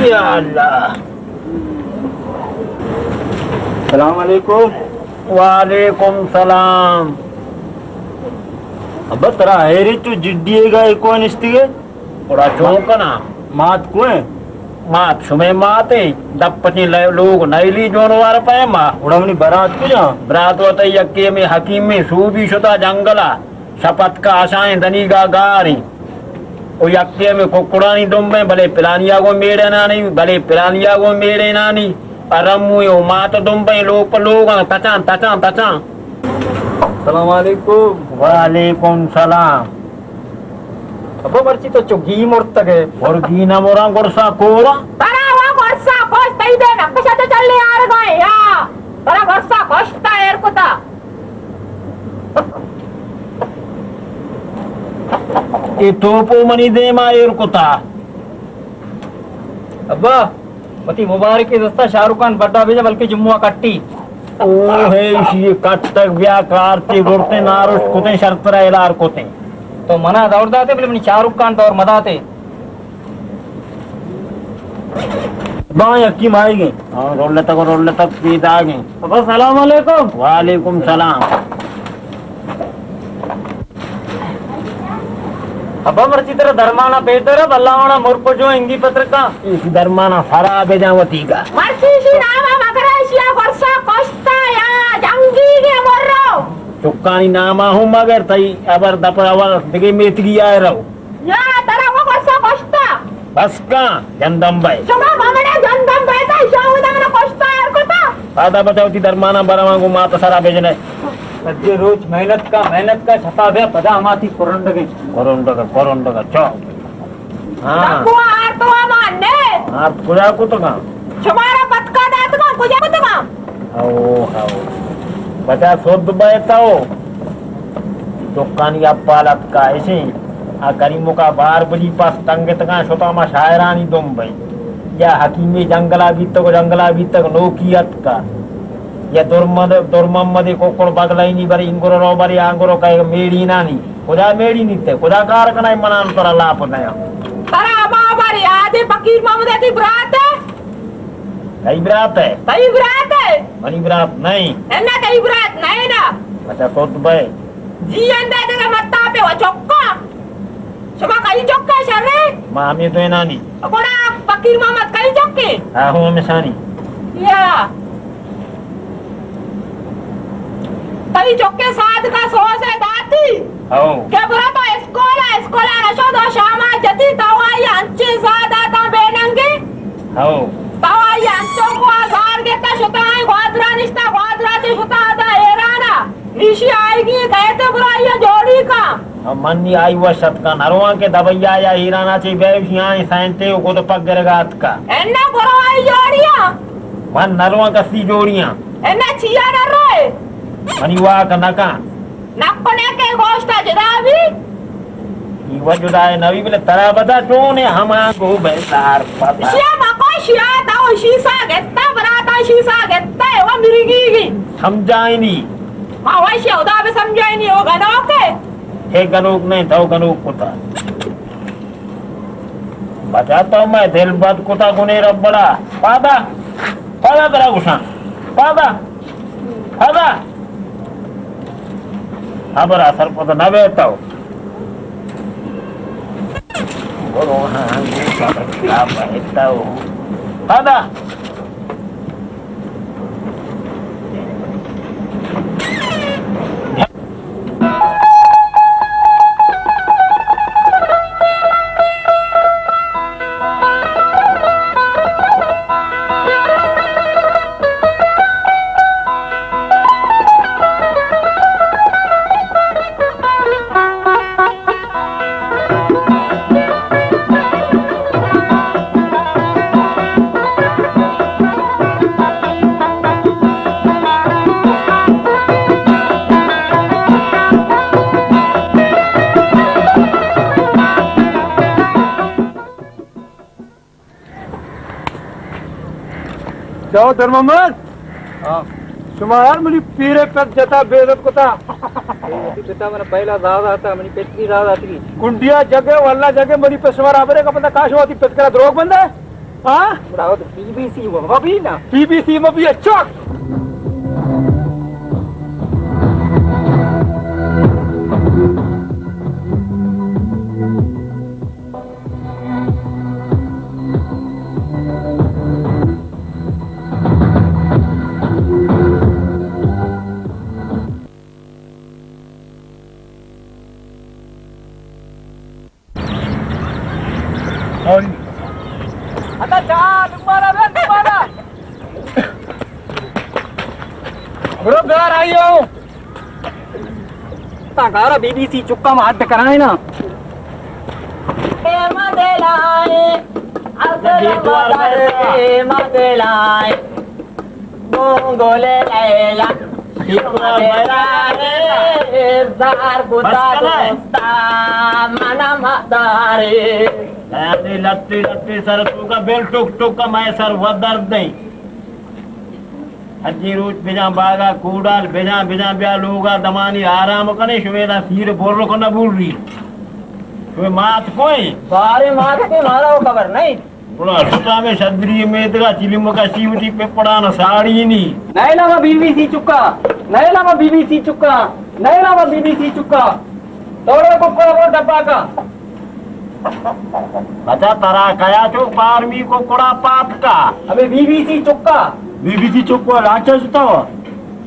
یا اللہ۔ السلام علیکم۔ وعلیکم سلام۔ ابا ترا حیری چو جڈی گا ایکو نشتی گے؟ گڑا چون کناں؟ مات کوئے؟ مات شمئے مات ایں، دپ پچیں لئے لوگ نئیلی جونوار پہ ما۔ گڑا منی برات کجا؟ برات وت یکے میں حکیم میں سوبی شتا جنگلا، شپتکا اشائیں دنیگا گاریں۔ او یکے میں ککڑانی دمبیں، بلے پلانیا گوں میڑے نانی، بلے پلانیا گوں میڑے نانی۔ ارمویں او مات دمبیں لوگ پہ لوگاں، تچاں، تچاں، تچاں۔ السلام علیکم۔ وعلیکم سلام۔ ابا مرچی تو چو گی مرتگ ئے۔ اور گی نہ مراں گرسا کورا۔ ترا وا گرسا کشت، تئی دے نقشہ تو چلے آرگا یا۔ ترا گرسا کشتا ایر کتا۔ اے توپو منی دیما ایر کتا۔ ابا، وتی مبارکی دستا شاہ رخ خان بڈا بجا، بلکہ جمعہ کٹی۔ او ہے، ایشی کٹک بیا کارتے گرتے نارشت کتے شرترا الار کتے۔ تو منا دور داتے، بلے منی شاہ رخ خان دور مداتے۔ باں یکی مائی گئے۔ ہاں، رولتگ، رولتگ پیدا گئے۔ ابا، سلام علیکم۔ وعلیکم سلام۔ ابا مرچی ترا درمانا پیش دارا، بلاونا مر پجو ہندی پترکا۔ ایشی درمانا سرا بجا وتیگا۔ مرچی ایشی ناما مگر ایشیا گرسا کشتا یا جنگی گے مرو۔ چکانی ناما ہوں مگر تئی ابر دپر اول دگے میتگی آئے رو۔ یا ترا وہ گرسا کشتا۔ بس کن، جندم بئے۔ شما ممڑے جندم بئے تا، شاہو دا منا کشتا ہر کتا۔ پادا بچا وتی درمانا برواں گوں مات سرا بجنے۔ سجے روچ محنت کا، محنت کا، شپا بیا پدا ہما تی کرنڈگیں۔ کرنڈگا، کرنڈگا، چا۔ ہاں۔ ڈبو آر تو امان نے۔ آر کجا کتگاں؟ شمارا پتکا داتگاں، کجا کتگاں؟ او، ہو۔ بچا سد بئے تو۔ دکانی اپال اتکا اشیں۔ آ کریمکا بار بجی پس تنگتگاں شتا ما شاعرانی دم بئے۔ یا حکیمی جنگلا بیتگ و جنگلا بیتگ نوکی اتکا۔ یا درمد، درمحمد ککڑ بگلینی بری انگرو رو بری آنگرو کئے میڑینانی۔ کجا میڑینی تے؟ کجا کار کنائے منان ترا لاپ دیاں۔ ترا ہما بر یاد ہے فقیر محمد تئی برات ہے؟ تئی برات ہے؟ تئی برات ہے؟ منی برات نہیں۔ انا تئی برات نہیں نا۔ اچھا، کت بے۔ جی اندے دگہ متا پہ و چکا۔ شما کئی چکے شرے؟ ما ہمیں دوئینانی۔ گڑا فقیر محمد کئی چکے؟ آہو ہمیشانی۔ یا۔ تئی چکے ساد کا سوز ہے داتی۔ ہو۔ کہ برا تو اسکول، اسکول نشو دو شاما جتی تو آئی انچے زیادہ تا بے ننگے۔ ہو۔ تو آئی انچو کو آزار گتا شتا ہے، گوادرا نشتا، گوادرا سے شتا آتا ایرانا۔ ایشی آئیگی کئیت برا یا جوڑی کا۔ ہم من نی آئی وش اتکا نرواں کہ دبئی آیا ایرانا چے بے وشی آئیں سائنٹے و خود پک گرگا اتکا۔ انا برا آئی جوڑیاں۔ من نرواں کسی جوڑیاں۔ انا چیا نروئے؟ منی واک نکا۔ نکنے کے گوشتا جدا بھی۔ ای وجہ دائے نوی بلے ترا بدا چونے ہما گو بیزار پدا۔ شیا مکو شیا تا و شیسا گتا براتا شیسا گتا ہے و مرگی گی۔ سمجھائنی۔ ما وشی خدا بہ سمجھائینی او گنوک ہے۔ اے گنوک نہیں، تو گنوک کتا۔ بچا تو میں دل بد کتا گنے رب بڑا۔ پادا، پادا ترا گشاں۔ پادا، پادا۔ خبر اثر پتہ نہ بیتو۔ برو ہاں، یہ سب کیا بیتو۔ پادا۔ جاؤ در محمد۔ ہاں۔ شما یار منی پیرے پت جتا بے عزت کتا۔ اے وتی پتا من پہلا زاز آتا، منی پت بھی زاز آتی۔ کنڈیا جگہ واللہ جگہ منی پت شما رابرے کا پتا کاش وتی پت کرا دروگ بندے۔ ہاں؟ بڑا تو بی بی سی مبی نا۔ بی بی سی مبی اچھا۔ اتا چا، لمبانا بے، لمبانا۔ برو گار آئیو۔ تا گارا بی بی سی چکا ما حد کرائے نا۔ اے ما دلائے، اصل مدر اے ما دلائے۔ گونگل لیلا، شکر بیرارے، زار بوتا دوستا، منا مدارے۔ لٹے لٹے سر تو کا بل ٹک ٹک کا میں سر و درد دیں۔ اجی روچ بجاں باغا کوڈال، بجاں، بجاں بیا لوگا دمانی آرام کنے، شمیدا سیر بر کنا بوری۔ شمے مات کوئے؟ بارے مات کے مارا وہ خبر نہیں۔ گڑا شتا میں شدری میتگا چلم کشی وتی پپڑان ساڑی نی۔ نیلا ما بی بی سی چکا، نیلا ما بی بی سی چکا، نیلا ما بی بی سی چکا۔ توڑے ککڑا وہ ڈبا کا۔ بچا ترا کیا چوک پارمی ککڑا پاپ کا۔ ابے بی بی سی چکا۔ بی بی سی چکا لانچا شتا ہو۔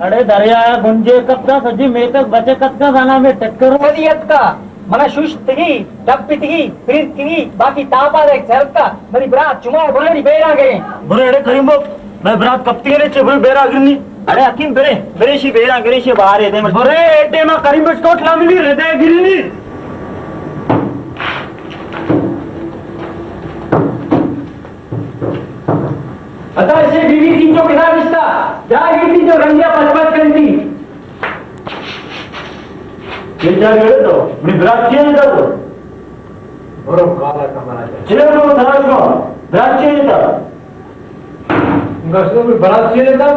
اڑے دریا گنجے کپتا سجی میتگ بچے کتکا زانا میں ٹکر۔ کدی اتکا۔ منا ششتگی، ڈپتگی، پرتگی، باقی تاپا دے چرتا، منی برات چما ہے، برو نی بیرا گریں۔ برو اڑے کریم بو، میں برات کپتی ہے چے برو بیرا گرنی۔ اڑے حکیم برے، برے شی بیرا گرے شی بارے دے۔ برے ایڈے ما کریم بو ٹوٹ لاملی ردے گرنی۔ اتا اسے بی بی سی چو کنا رشتہ، جا گرتی جو رنگیا پچ پچ کنتی۔ یہ کیا کرے تو؟ منی برات چیئے تا تو؟ برو کالا کمرہ جا۔ چلے تو تلاش کو، برات چیئے تا؟ گشتو منی برات چیئے تا؟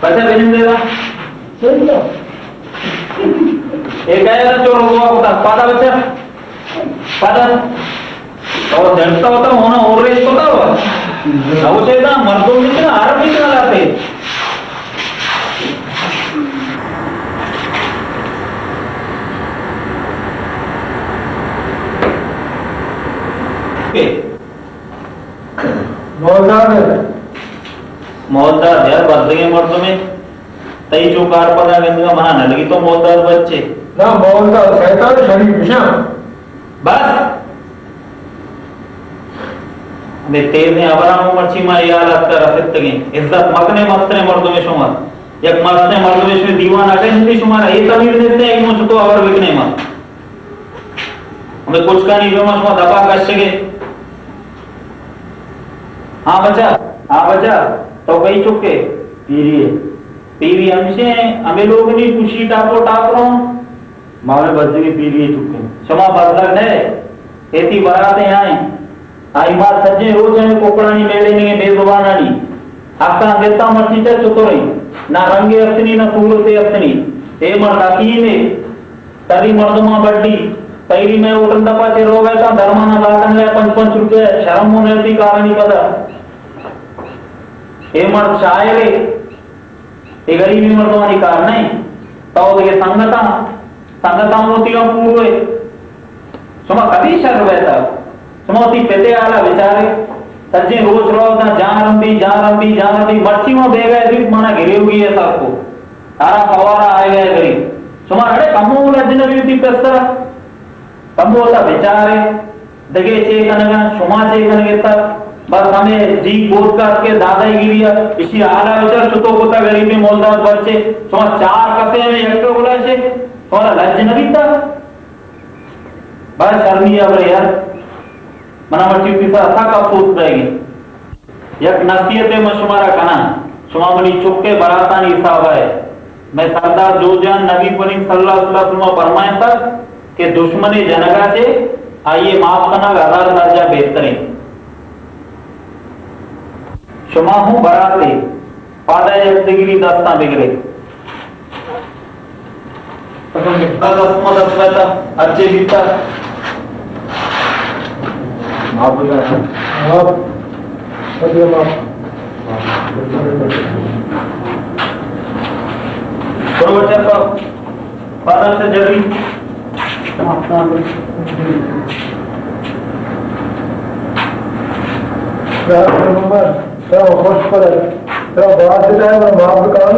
پسے بنندے گا۔ ایک آیا تو چور ہوا ہوتا، پادا بچا۔ پادا۔ اور ڈرتا ہوتا ہونا اور ریس ہوتا ہوا۔ اب اسے اتنا مردم اتنا عرب اتنا لاتے۔ مولداد۔ مولداد یار، بزگیں مردمے۔ تئی چو کار پدا گندگا منا نہ لگی تو مولداد بچے۔ نا، مولداد شیطان شریف بشاں۔ بس۔ ہمے تیزیں ہبراں مرچی ما اے حالت کا رسیتگیں۔ عزت مکنے مستریں مردمے شما۔ یک مستریں مردمے شما دیوان اگہ ہندی شما را اے تمیز نیتے، اے مچ تو ہبر بکنے ما۔ ہمے کچکانی پہ ما شما دپا کشگے۔ ہاں بچا، ہاں بچا، تو کئی چکے؟ پیری ہے۔ پیری ہمشے، ہمے لوگ نہیں، خوشی ٹاپو ٹاپ رہو۔ ما ہمے بزگی پیری چکے۔ شما بزگ نہ، ایتی براتیں آئیں۔ آئی مات سجیں روچ ہمے کوکڑانی میلے نگے بے زبانانی۔ حقاں گتا مرچی چہ چطوریں۔ نہ رنگے اتنی، نہ صورتے اتنی۔ اے مرد حکیمے۔ تری مردماں بڈی، پیری مئے ہوٹل دپا چہ روگ ء تاں درمانا داتن لے پنچ پنچ روپے، شرم و نیتی کارانی پدا۔ اے مرد شاعرے، اے غریبی مردمانی کار نہیں۔ تو دگہ سنگتاں، سنگتاں موتی ہم پوروے۔ شما کدی شر بیتا؟ شما وتی پتے حالا بچارے۔ سجیں روچ رو تاں جان رندی، جان رندی، جان رندی، مرچی ما بیگا بیت منا گریوگی ہے سر کو۔ تارا سوارا آئے گئے غریب۔ شما اڑے کمو لج نہ بیتی پسرا۔ کمو تا بچارے۔ دگے چے کنگا، شما چے کنگے تا؟ بس ہمیں جی گوت کا کے دادا گیریا، اسی حالا بچار چتو کتا غریبی مولداد بچے۔ شما چار کسے ہمیں یک بلا چے۔ شما لج نہ بیتا؟ بڑا شرمی ہبرے یار۔ منا مرچی وتی سرا سک افسوس بیگی۔ یک نصیحتے من شمارا کناں، شما منی چکے براتانی حسابا ہے۔ مئے سردار جوزجان نبی کریم صلی اللہ علیہ وسلم فرمائینتگ کہ دشمنے جنگا چے آئیے معاف کنگ ہزار درجہ بہتریں۔ شما ہوں براتے، پادا یک دگری دستاں بگرے۔ دست ما دست بیتا، ہرچے بیتا۔ معاف بکن۔ معاف۔ بس یہ معاف۔ برو بچہ تو، پادر سے جلدی۔ تو خوش پر، تو بات ہے، معاف کر۔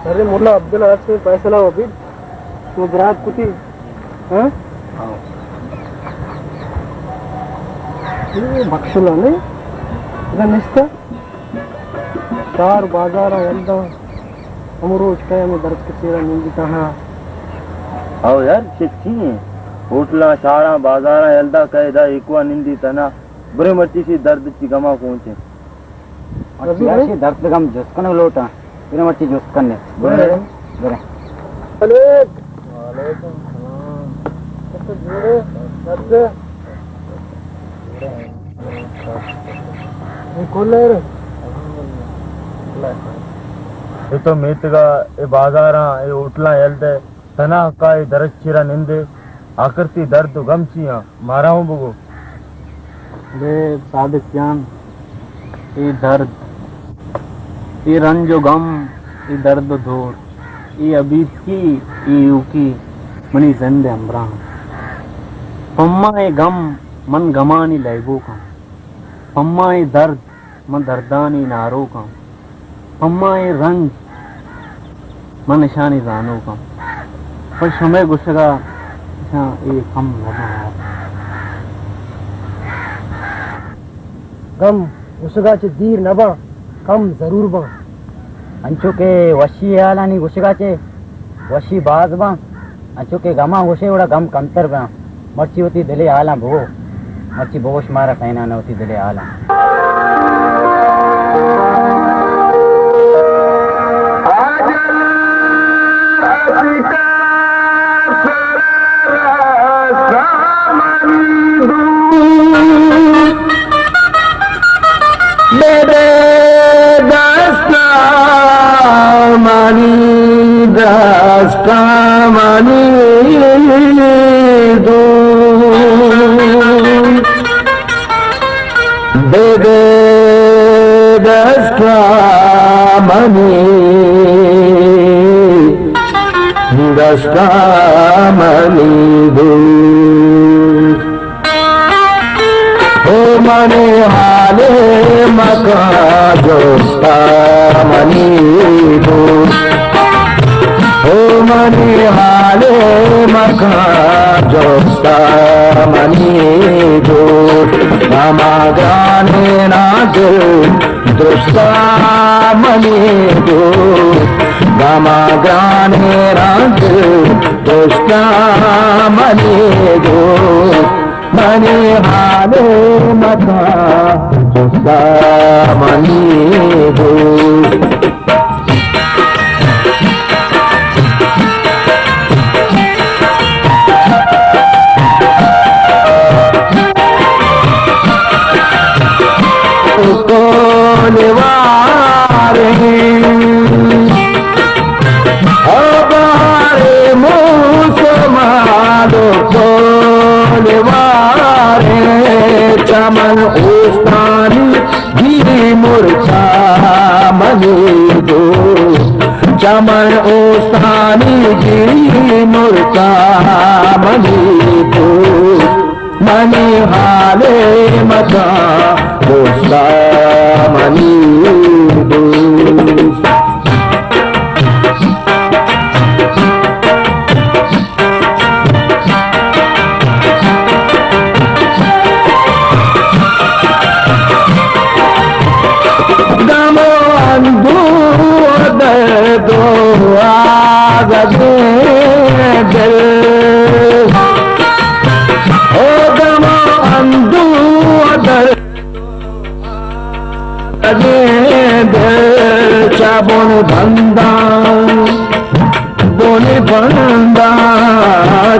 ارے ملا عبداللہ، آج کوئی فیصلہ ہو بھی تو برات کتی، ہاں؟ ہاں۔ اے بخشل ءَ نہ ادا نشتہ، شہر بازار ءَ یلہ داں، ہمروچ کئے ہمے درد ءِ چیرا نندی تہنا۔ او یار، چہ چی ایں؟ ہوٹلاں، شہراں، بازاراں یلہ داں، کئے ادا ایکوا نندی تہنا۔ برے مرچی شی درد چی گما کونچیں۔ مرچی شی درد گم جست کنگ لوٹاں۔ برے مرچی جست کنے۔ برے۔ برے۔ وعلیکم۔ وعلیکم السلام۔ تو جوڑے؟ درد؟ اے کل ایر؟ اے تو میتگا، اے بازاراں، اے ہوٹلاں یلہ دئے، تہنا حقا اے درد چیرا نندے، آخر تئی درد و غم چی آں؟ مارا ہوں بگو۔ بے صادق جان، اے درد، اے رنج و غم، اے درد و دور، اے ابیتکی، اے ایوکی منی زند ءِ ہمراہ انت۔ پما اے غم من غمانی لیبوک آں۔ پما اے درد من دردانی ناروک آں۔ پما اے رنج من اشانی زانوک آں۔ پر شمئے گوشگا اشاں اے کم نہ باں۔ غم گوشگا چہ دیر نہ باں، کم ضرور باں۔ انچو کہ وشی ہیالانی گوشگا چہ وشی باز باں، انچو کہ غماں گوشے وڑا غم کمتر باں۔ مرچی وتی دلے حالاں بگو، مرچی بگوش مارا کئے ناں وتی دلے حالاں۔ بدے دستا منی، دستا منی دوست۔ بدے دستا منی، دستا منی دوست۔ او منی حالے مکن جستا منی دوست۔ او منی حالے مکن جستا منی دوست۔ غما گرانیناں دل درستا منی دوست۔ غما گرانیناں دل درستا منی دوست۔ منی حالے مکن جستا منی دوست۔ کولواریں، او بہارے موسم آلو کولواریں، چمن اوستانی گی مرچا منی دوست، چمن اوستانی گی مرچا منی دوست۔ منی حالے مکن دوستا منی دوست۔ غم و اندوہ و درد و آزگیں دل، او غم و اندوہ و درد و آزگیں دل، چہ بن بنداں، بن بنداں،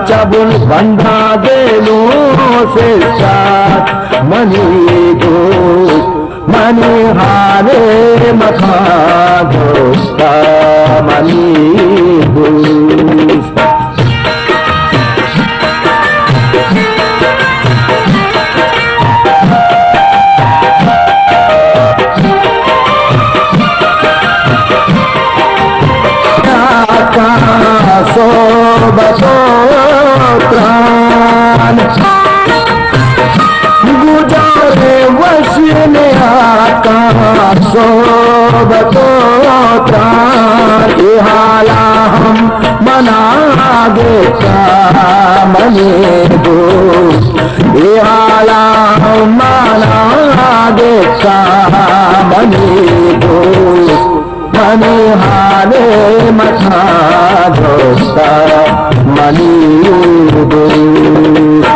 چہ بن بنداں دلوں سستا منی دوست۔ منی حالے مکن دوستا منی دوست۔ آکاں صحبت و تران، گجارے وش نیاتاں صحبت و تران۔ اے حالا ہم منا گپتا منی دوست، اے حالا مانا گپتا منی دوست، منی حال متا جستا منی دوست۔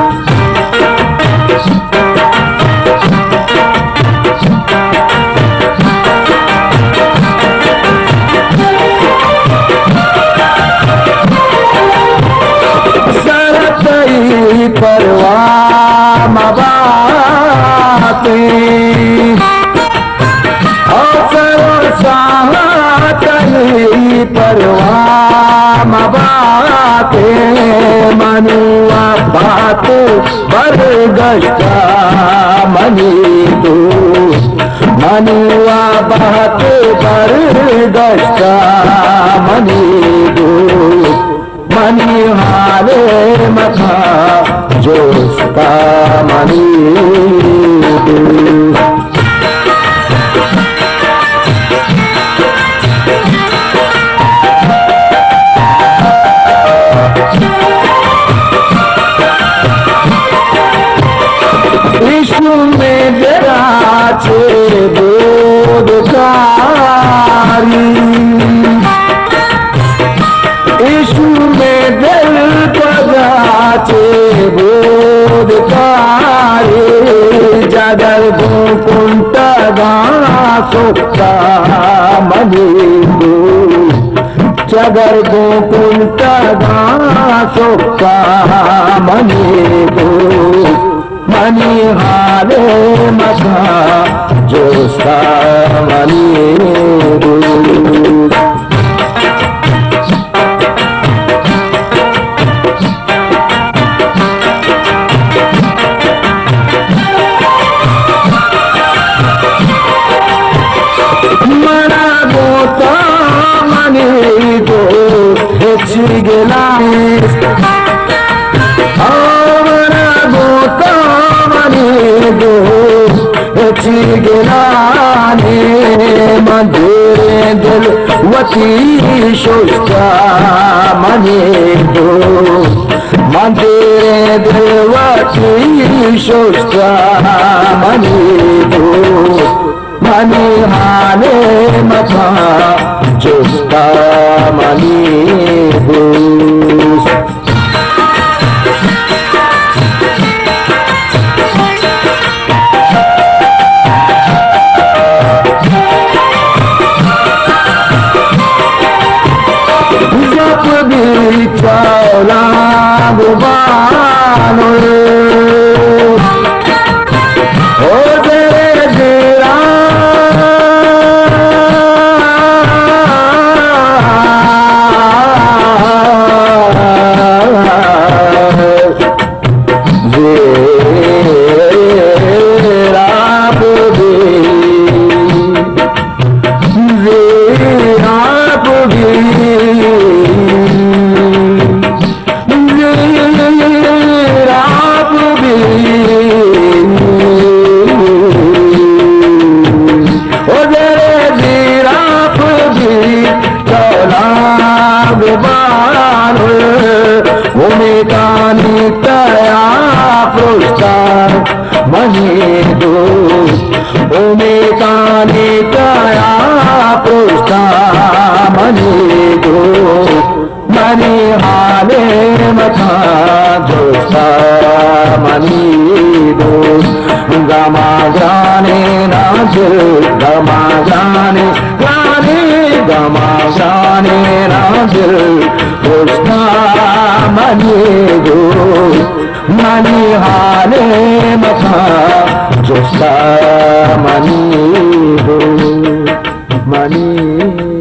سر تئی پرواہ مباتیں، او سر و ساہ تئی پرواہ مباتیں، منی و بات برگشتہ منی دوست، منی و بات برگشتہ منی دوست۔ منی حال متا جستا منی دوست۔ ایشو میں درا چے بود کاری، ایشو میں دل پدا چے بود کاری، جگر گوں کنٹگاں سکتا منی دوست، جگر گوں کنٹگاں سکتا منی دوست۔ منی حال متا جستا منی دوست۔ منا گوں تو منی دوست ہچ گلہ نیست۔ او منا گوں تو منی دوست ہچ گلہ نیست۔ من دیریں دل وتی ششتا منی دوست، من دیریں دل وتی ششتا منی دوست۔ منی حال متا جستا منی دوست۔ زپ بی چولاں گبانو، او زیر زیراں، زیراں بی، زیراں بی۔ زیراں بی، او زیر زیراں بی، چولاں گبانو، امیتانی تیا پرشتہ منی دوست، امیتانی تیا پرشتہ منی دوست۔ منی حال متا جستا منی دوست، گما گرانے نازل، گما گرانے، گرانے، گما گرانے نازل، جستا منی دوست، منی حال متا جستا منی دوست، منی دوست۔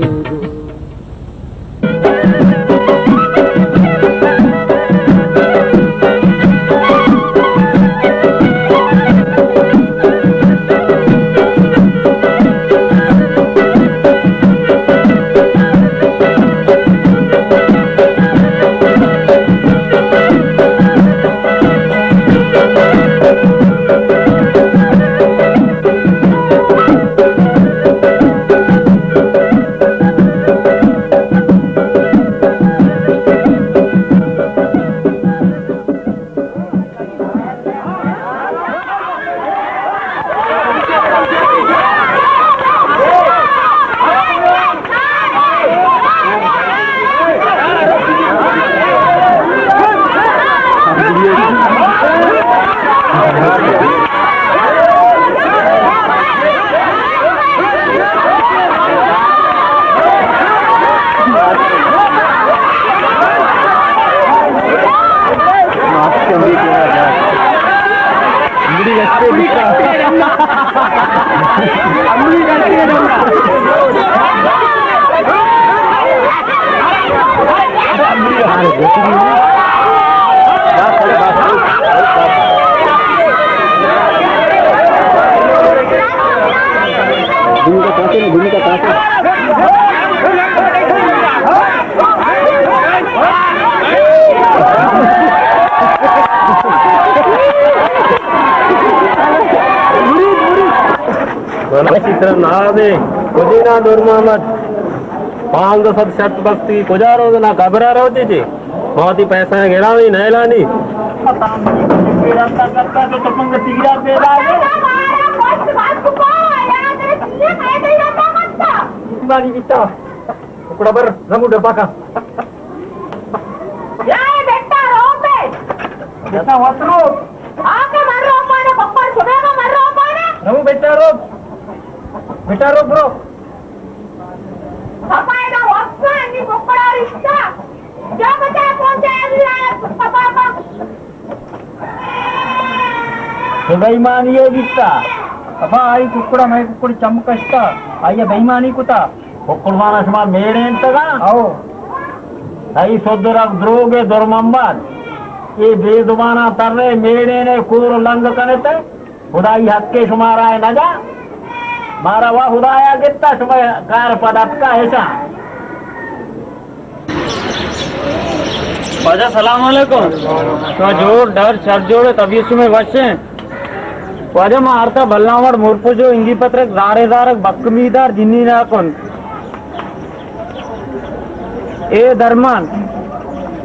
من اشی سر نازیں کجینا نور محمد، پانزدہ سد شرط بستی، کجا روزنا قبرا روتی چی؟ ما وتی پیسہ گرانی نیلانی۔ بانی بیتا۔ ککڑا بر، رمو ڈبا کا۔ یا اے بیٹا روپ اے۔ بیٹا وت روپ۔ آ کہ من روپانا، پپا شبے کا من روپانا۔ رمو بیٹا روپ۔ بیٹا روپ، روپ۔ پپا ادا وقت انی ککڑا رشتہ۔ جا بچا پہنچا اگلی آیا پپا کا۔ تو بے ایمانی ء بیتا۔ ابا آئی ککڑا مئے ککڑ چم کشتا، آئی ء بے ایمانی کتا۔ ککڑ مانا شما میڑینتگا؟ او۔ تئی سد رگ دروگ ء درممباد۔ اے بے زباناں ترے میڑین ء کور لنگ کنت۔ خدائی حق ء شمارا ء نجا۔ مارا وا خدایا گتا، شما کار پد اتکا ایشاں۔ واجہ سلام علیکم۔ شما جوڑ ڈر شر جوڑ، طبیعت شمئے وش ایں؟ واجہ ما آرتا بھلاں وڑ مورپجو انگی پترک زارے زارک بک میدار جنی نہ کن۔ اے درمان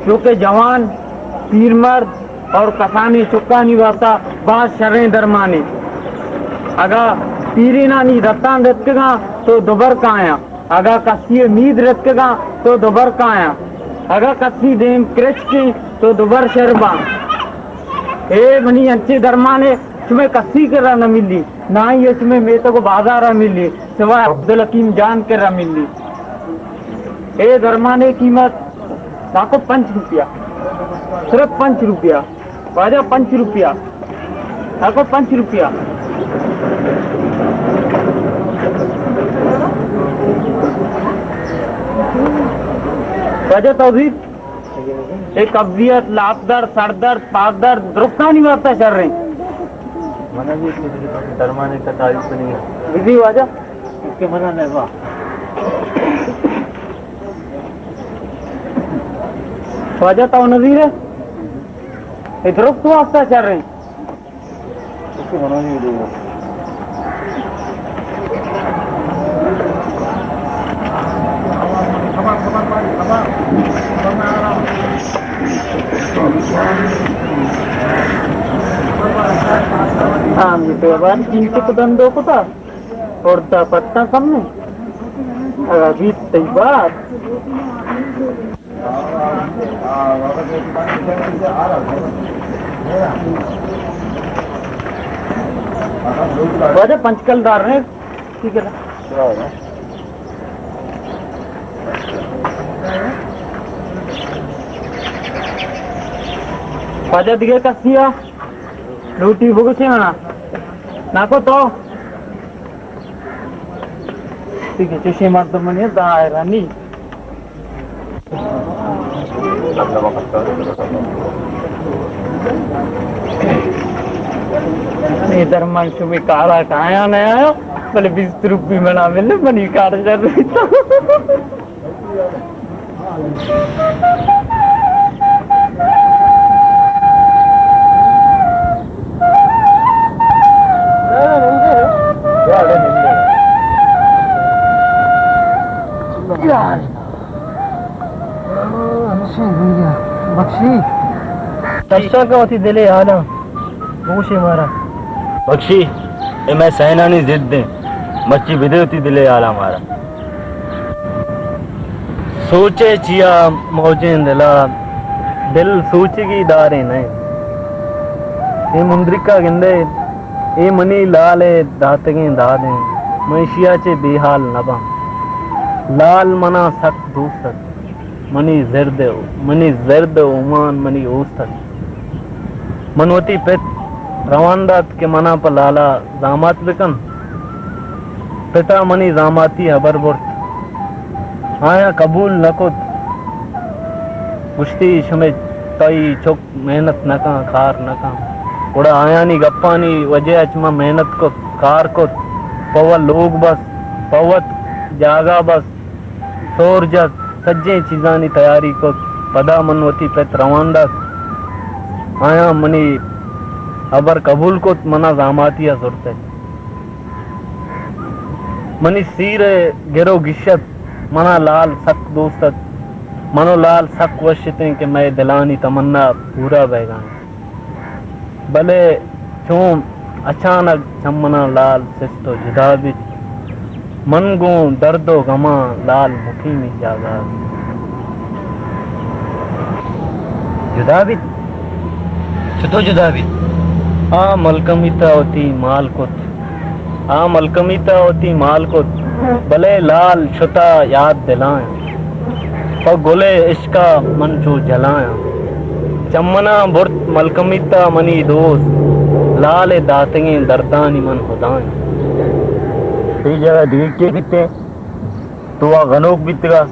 چونکہ جوان، پیرمرد اور کسانی چکانی واسطہ باز شریں درمانے۔ اگا پیرینانی رتان رتکگاں تو دوبر کایاں۔ اگاں کسی ء مید رتکگاں تو دوبر کایاں۔ اگاں کسی دیم کرچکیں تو دوبر شر باں۔ اے منی انچیں درمانے شمئے کسی کرا نہ ملی، نہ ہی اے شمئے میتگ و بازارا ملی، سوائے عبدالحکیم جان کرا ملی۔ اے درمانے قیمت ساکو پنچ روپیہ، صرف پنچ روپیہ۔ واجہ پنچ روپیہ، اگو پنچ روپیہ۔ واجہ توزیر، اے قبضیت، لاپ درد، سر درد، پاک درد، درستانی واسطہ شر ہیں۔ منا بھی اس کی درمانے کا تعریف نہیں ہے۔ بزی واجہ، اس کے منا نہیں ہوا۔ واجہ تو نظیر ہے، اے درست واسطہ شر ہیں۔ ہاں، یہ تو بات چنچک دندو کتا، اور دا پتا سامنے، اگر بیت تئی بات۔ واجہ پنچ کلدار نے، ٹھیک ہے نا؟ واجہ دیگہ کسی آ؟ لوٹی بگوشے منا۔ ناکو تو؟ ٹھیک ہے، چشیں مردمانی دائرہ نی۔ اے درمان شمے کارا کایا نہ آیا، بلے بیست روپی منا ملے، منی کار شر بیتا۔ بخشی۔ درشان کا وتی دلے حالاں۔ بگوشے مارا۔ بخشی، اے مئے سئینانی ضد ایں۔ مرچی بدے وتی دلے حالا مارا۔ سوچے چیا موجیں دلا، دل سوچگی داریں نئے۔ اے مندرکا گندے، اے منی لال ء داتگیں داد ایں۔ من ایشیا چہ بے حال نہ باں۔ لال منا سک دوست ات۔ منی زرد ء، منی زرد ء اومان منی اوست ات۔ من وتی پت روان دات کہ منا پہ لالا زامات بکن۔ پتا منی زاماتی ہبر برت۔ آیاں قبول نہ کت۔ گوشتی، شمے تئی چک محنت نہ کن، کار نہ کن۔ گڑا آیانی گپانی وجہ ءَ چہ من محنت کت، کار کت، پہ وت لوگ بست، پہ وت جاگہ بست، سور جت، سجیں چیزانی تیاری کت۔ پدا من وتی پت روان دات۔ آیاں منی ہبر قبول کت، منا زاماتی ءَ زرت ات۔ منی سیر ءِ گر ءُ گیش ات۔ منا لال سک دوست ات۔ من ءُ لال سک وش اتیں کہ مئے دلانی تمنا پورا بئیگ ءَ انت۔ بلے چون اچانک چہ منا لال سست ءُ جدا بیت۔ من گوں درد ءُ غماں لال مقیمی جاگہ ءَ۔ جدا بیت؟ چتو جدا بیت؟ آ ملکمیت ءَ وتی مال کت۔ آ ملکمیت ءَ وتی مال کت، بلے لال شتا یات دلاں۔ پہ گل ءِ عشق ءَ من چو جلاں۔ چمناں برت ملکمیت ءَ منی دوست، لال ءِ داتگیں دردانی من ہداں۔ تئی جاگہ دگہ کئے بیتیں؟ تو وا گنوک بیتگا،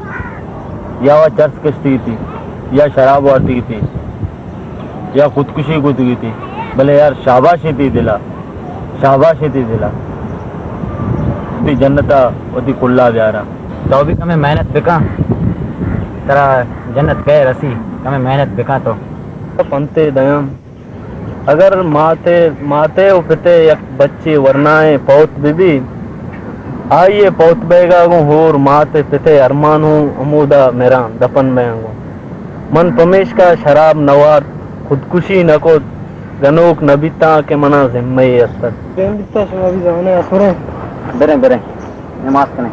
یا وا چرس کشتگی تی، یا شراب وارتگی تی، یا خودکشی کتگی تی، بلے یار شاباش تی دلا، شاباش تی دلا۔ تی جنتا وتی کلا بیارا۔ تو بھی کمے محنت بکن، ترا جنت کئے رسی، کمے محنت بکن تو۔ پنتے دیاں۔ اگر مات ءِ، مات ءِ ءُ پت ءِ یک بچے ورنائیں پوت بہ بی، آئی ءِ پوت بئیگ ءَ گوں ہور مات ءِ پت ءِ ارمان اوں ہمودا مراں دپن بیاں گوں۔ من پمیشکا شراب نہ وارت، خودکشی نہ کت، گنوک نہ بیتاں کہ منا ذمہ یے است ات۔ دیم بیتا، شما بھی زانے اسوریں۔ بریں، بریں، نماز کنیں۔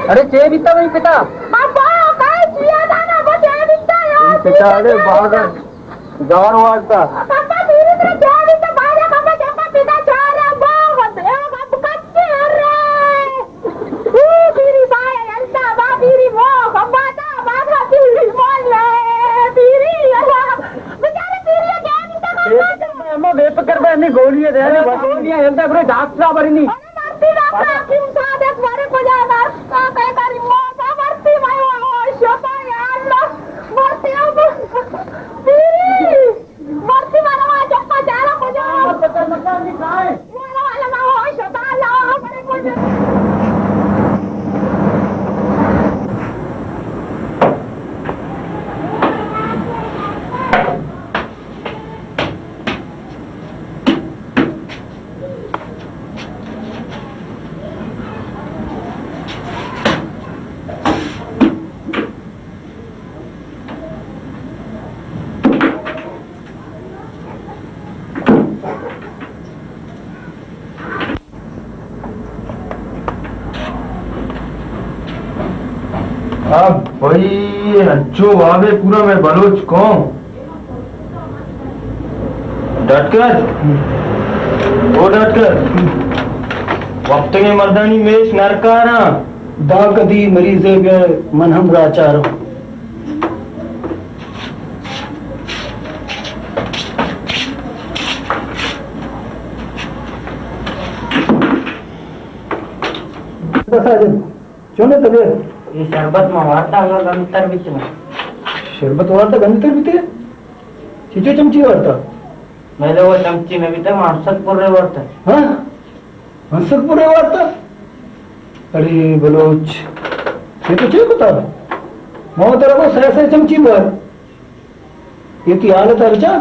ارے چے بیتا بھائی پتا؟ ابا، کئے چیا دانا، ابا چے بیتا یار؟ پتا، ارے باغ گار وارتا۔ کمبا پیری ترا چارے تو باجا کمبا چمبا پیدا چارے ابا، ابا کچے ارے۔ او پیری بائے الدا با پیری مو کمبا دا باجا پیری مو لے پیری اللہ۔ بیچارے پیری کیا بیتا کمبا؟ اما بے فکر بے، انی گولی ہے دے، انی گولی ہے، الدا برے ڈاکٹر برنی۔ مرتی ڈاکٹر حکیم صادق، مارے کجا درس کا تے تاری موسا مرتی، میں وہ شفا یا اللہ، مرتی اب پیری، مرتی مارا وہاں چپا چارا کجا۔ مارا والا میں وہ شفا اللہ، مارے کجا۔ آ بھئی، انچو وابے پورا میں بلوچ قوم۔ ڈاکٹر، او ڈاکٹر، وپتگیں مردانی میش نرکاراں۔ داں کدی مریضے بیا، من ہم راہ چاراں۔ بس ساجد، چون ئے طبیعت؟ اے شربت ما وارتا، انگا گندتر بیتگ۔ شربت وارتا گندتر بیتگ؟ چچو چمچی وارتا؟ مئے لوگ چمچی نہ بیتگ، ما ہنسک پرے وارتا۔ ہاں؟ ہنسک پرے وارتا؟ اڑے بلوچ، اے تو چے کتا؟ ما ترا گو سئے سئے چمچی بار۔ اے تئی حالت ءَ بچار۔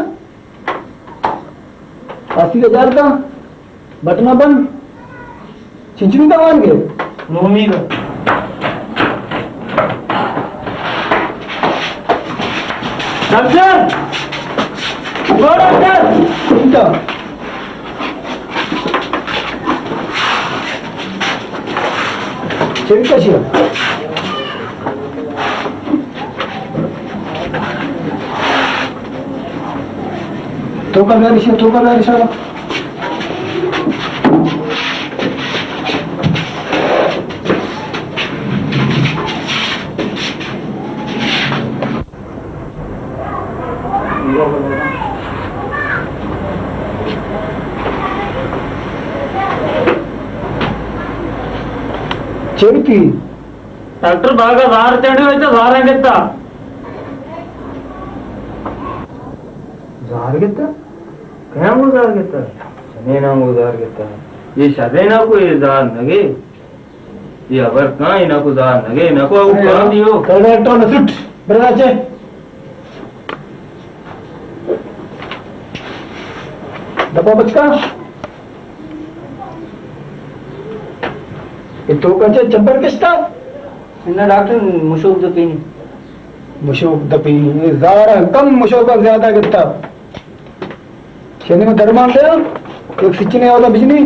آسیگ ءَ جار داں، بٹن ءَ بند۔ چنچنی داں وانگ ءَ؟ نومیگ ءَ۔ ڈاکٹر! او ڈاکٹر! انت۔ چے کشی؟ توکا بیار ایشی، توکا بیار ایشی۔ چے بیتی؟ ڈاکٹر، باگا زہر چڑھے ہوئے تو زہر گتا۔ زہر گتا؟ کیا وہ زہر گتا؟ شدینا وہ زہر گتا۔ یہ شدینا کو یہ زہر نگے۔ یہ خبر کہاں، یہ نہ کو زہر نگے، نہ کو وہ کہاں دیو۔ کہنا ٹون سٹ، برا چے۔ دپا بچکا۔ اے توکا چے چپر کشتا؟ نہ ڈاکٹر، مشوک دپینی۔ مشوک دپینی۔ اے زہر کم، مشوک زیادہ گتا۔ شنی میں درمان دے، ایک سچنے والا بجنی۔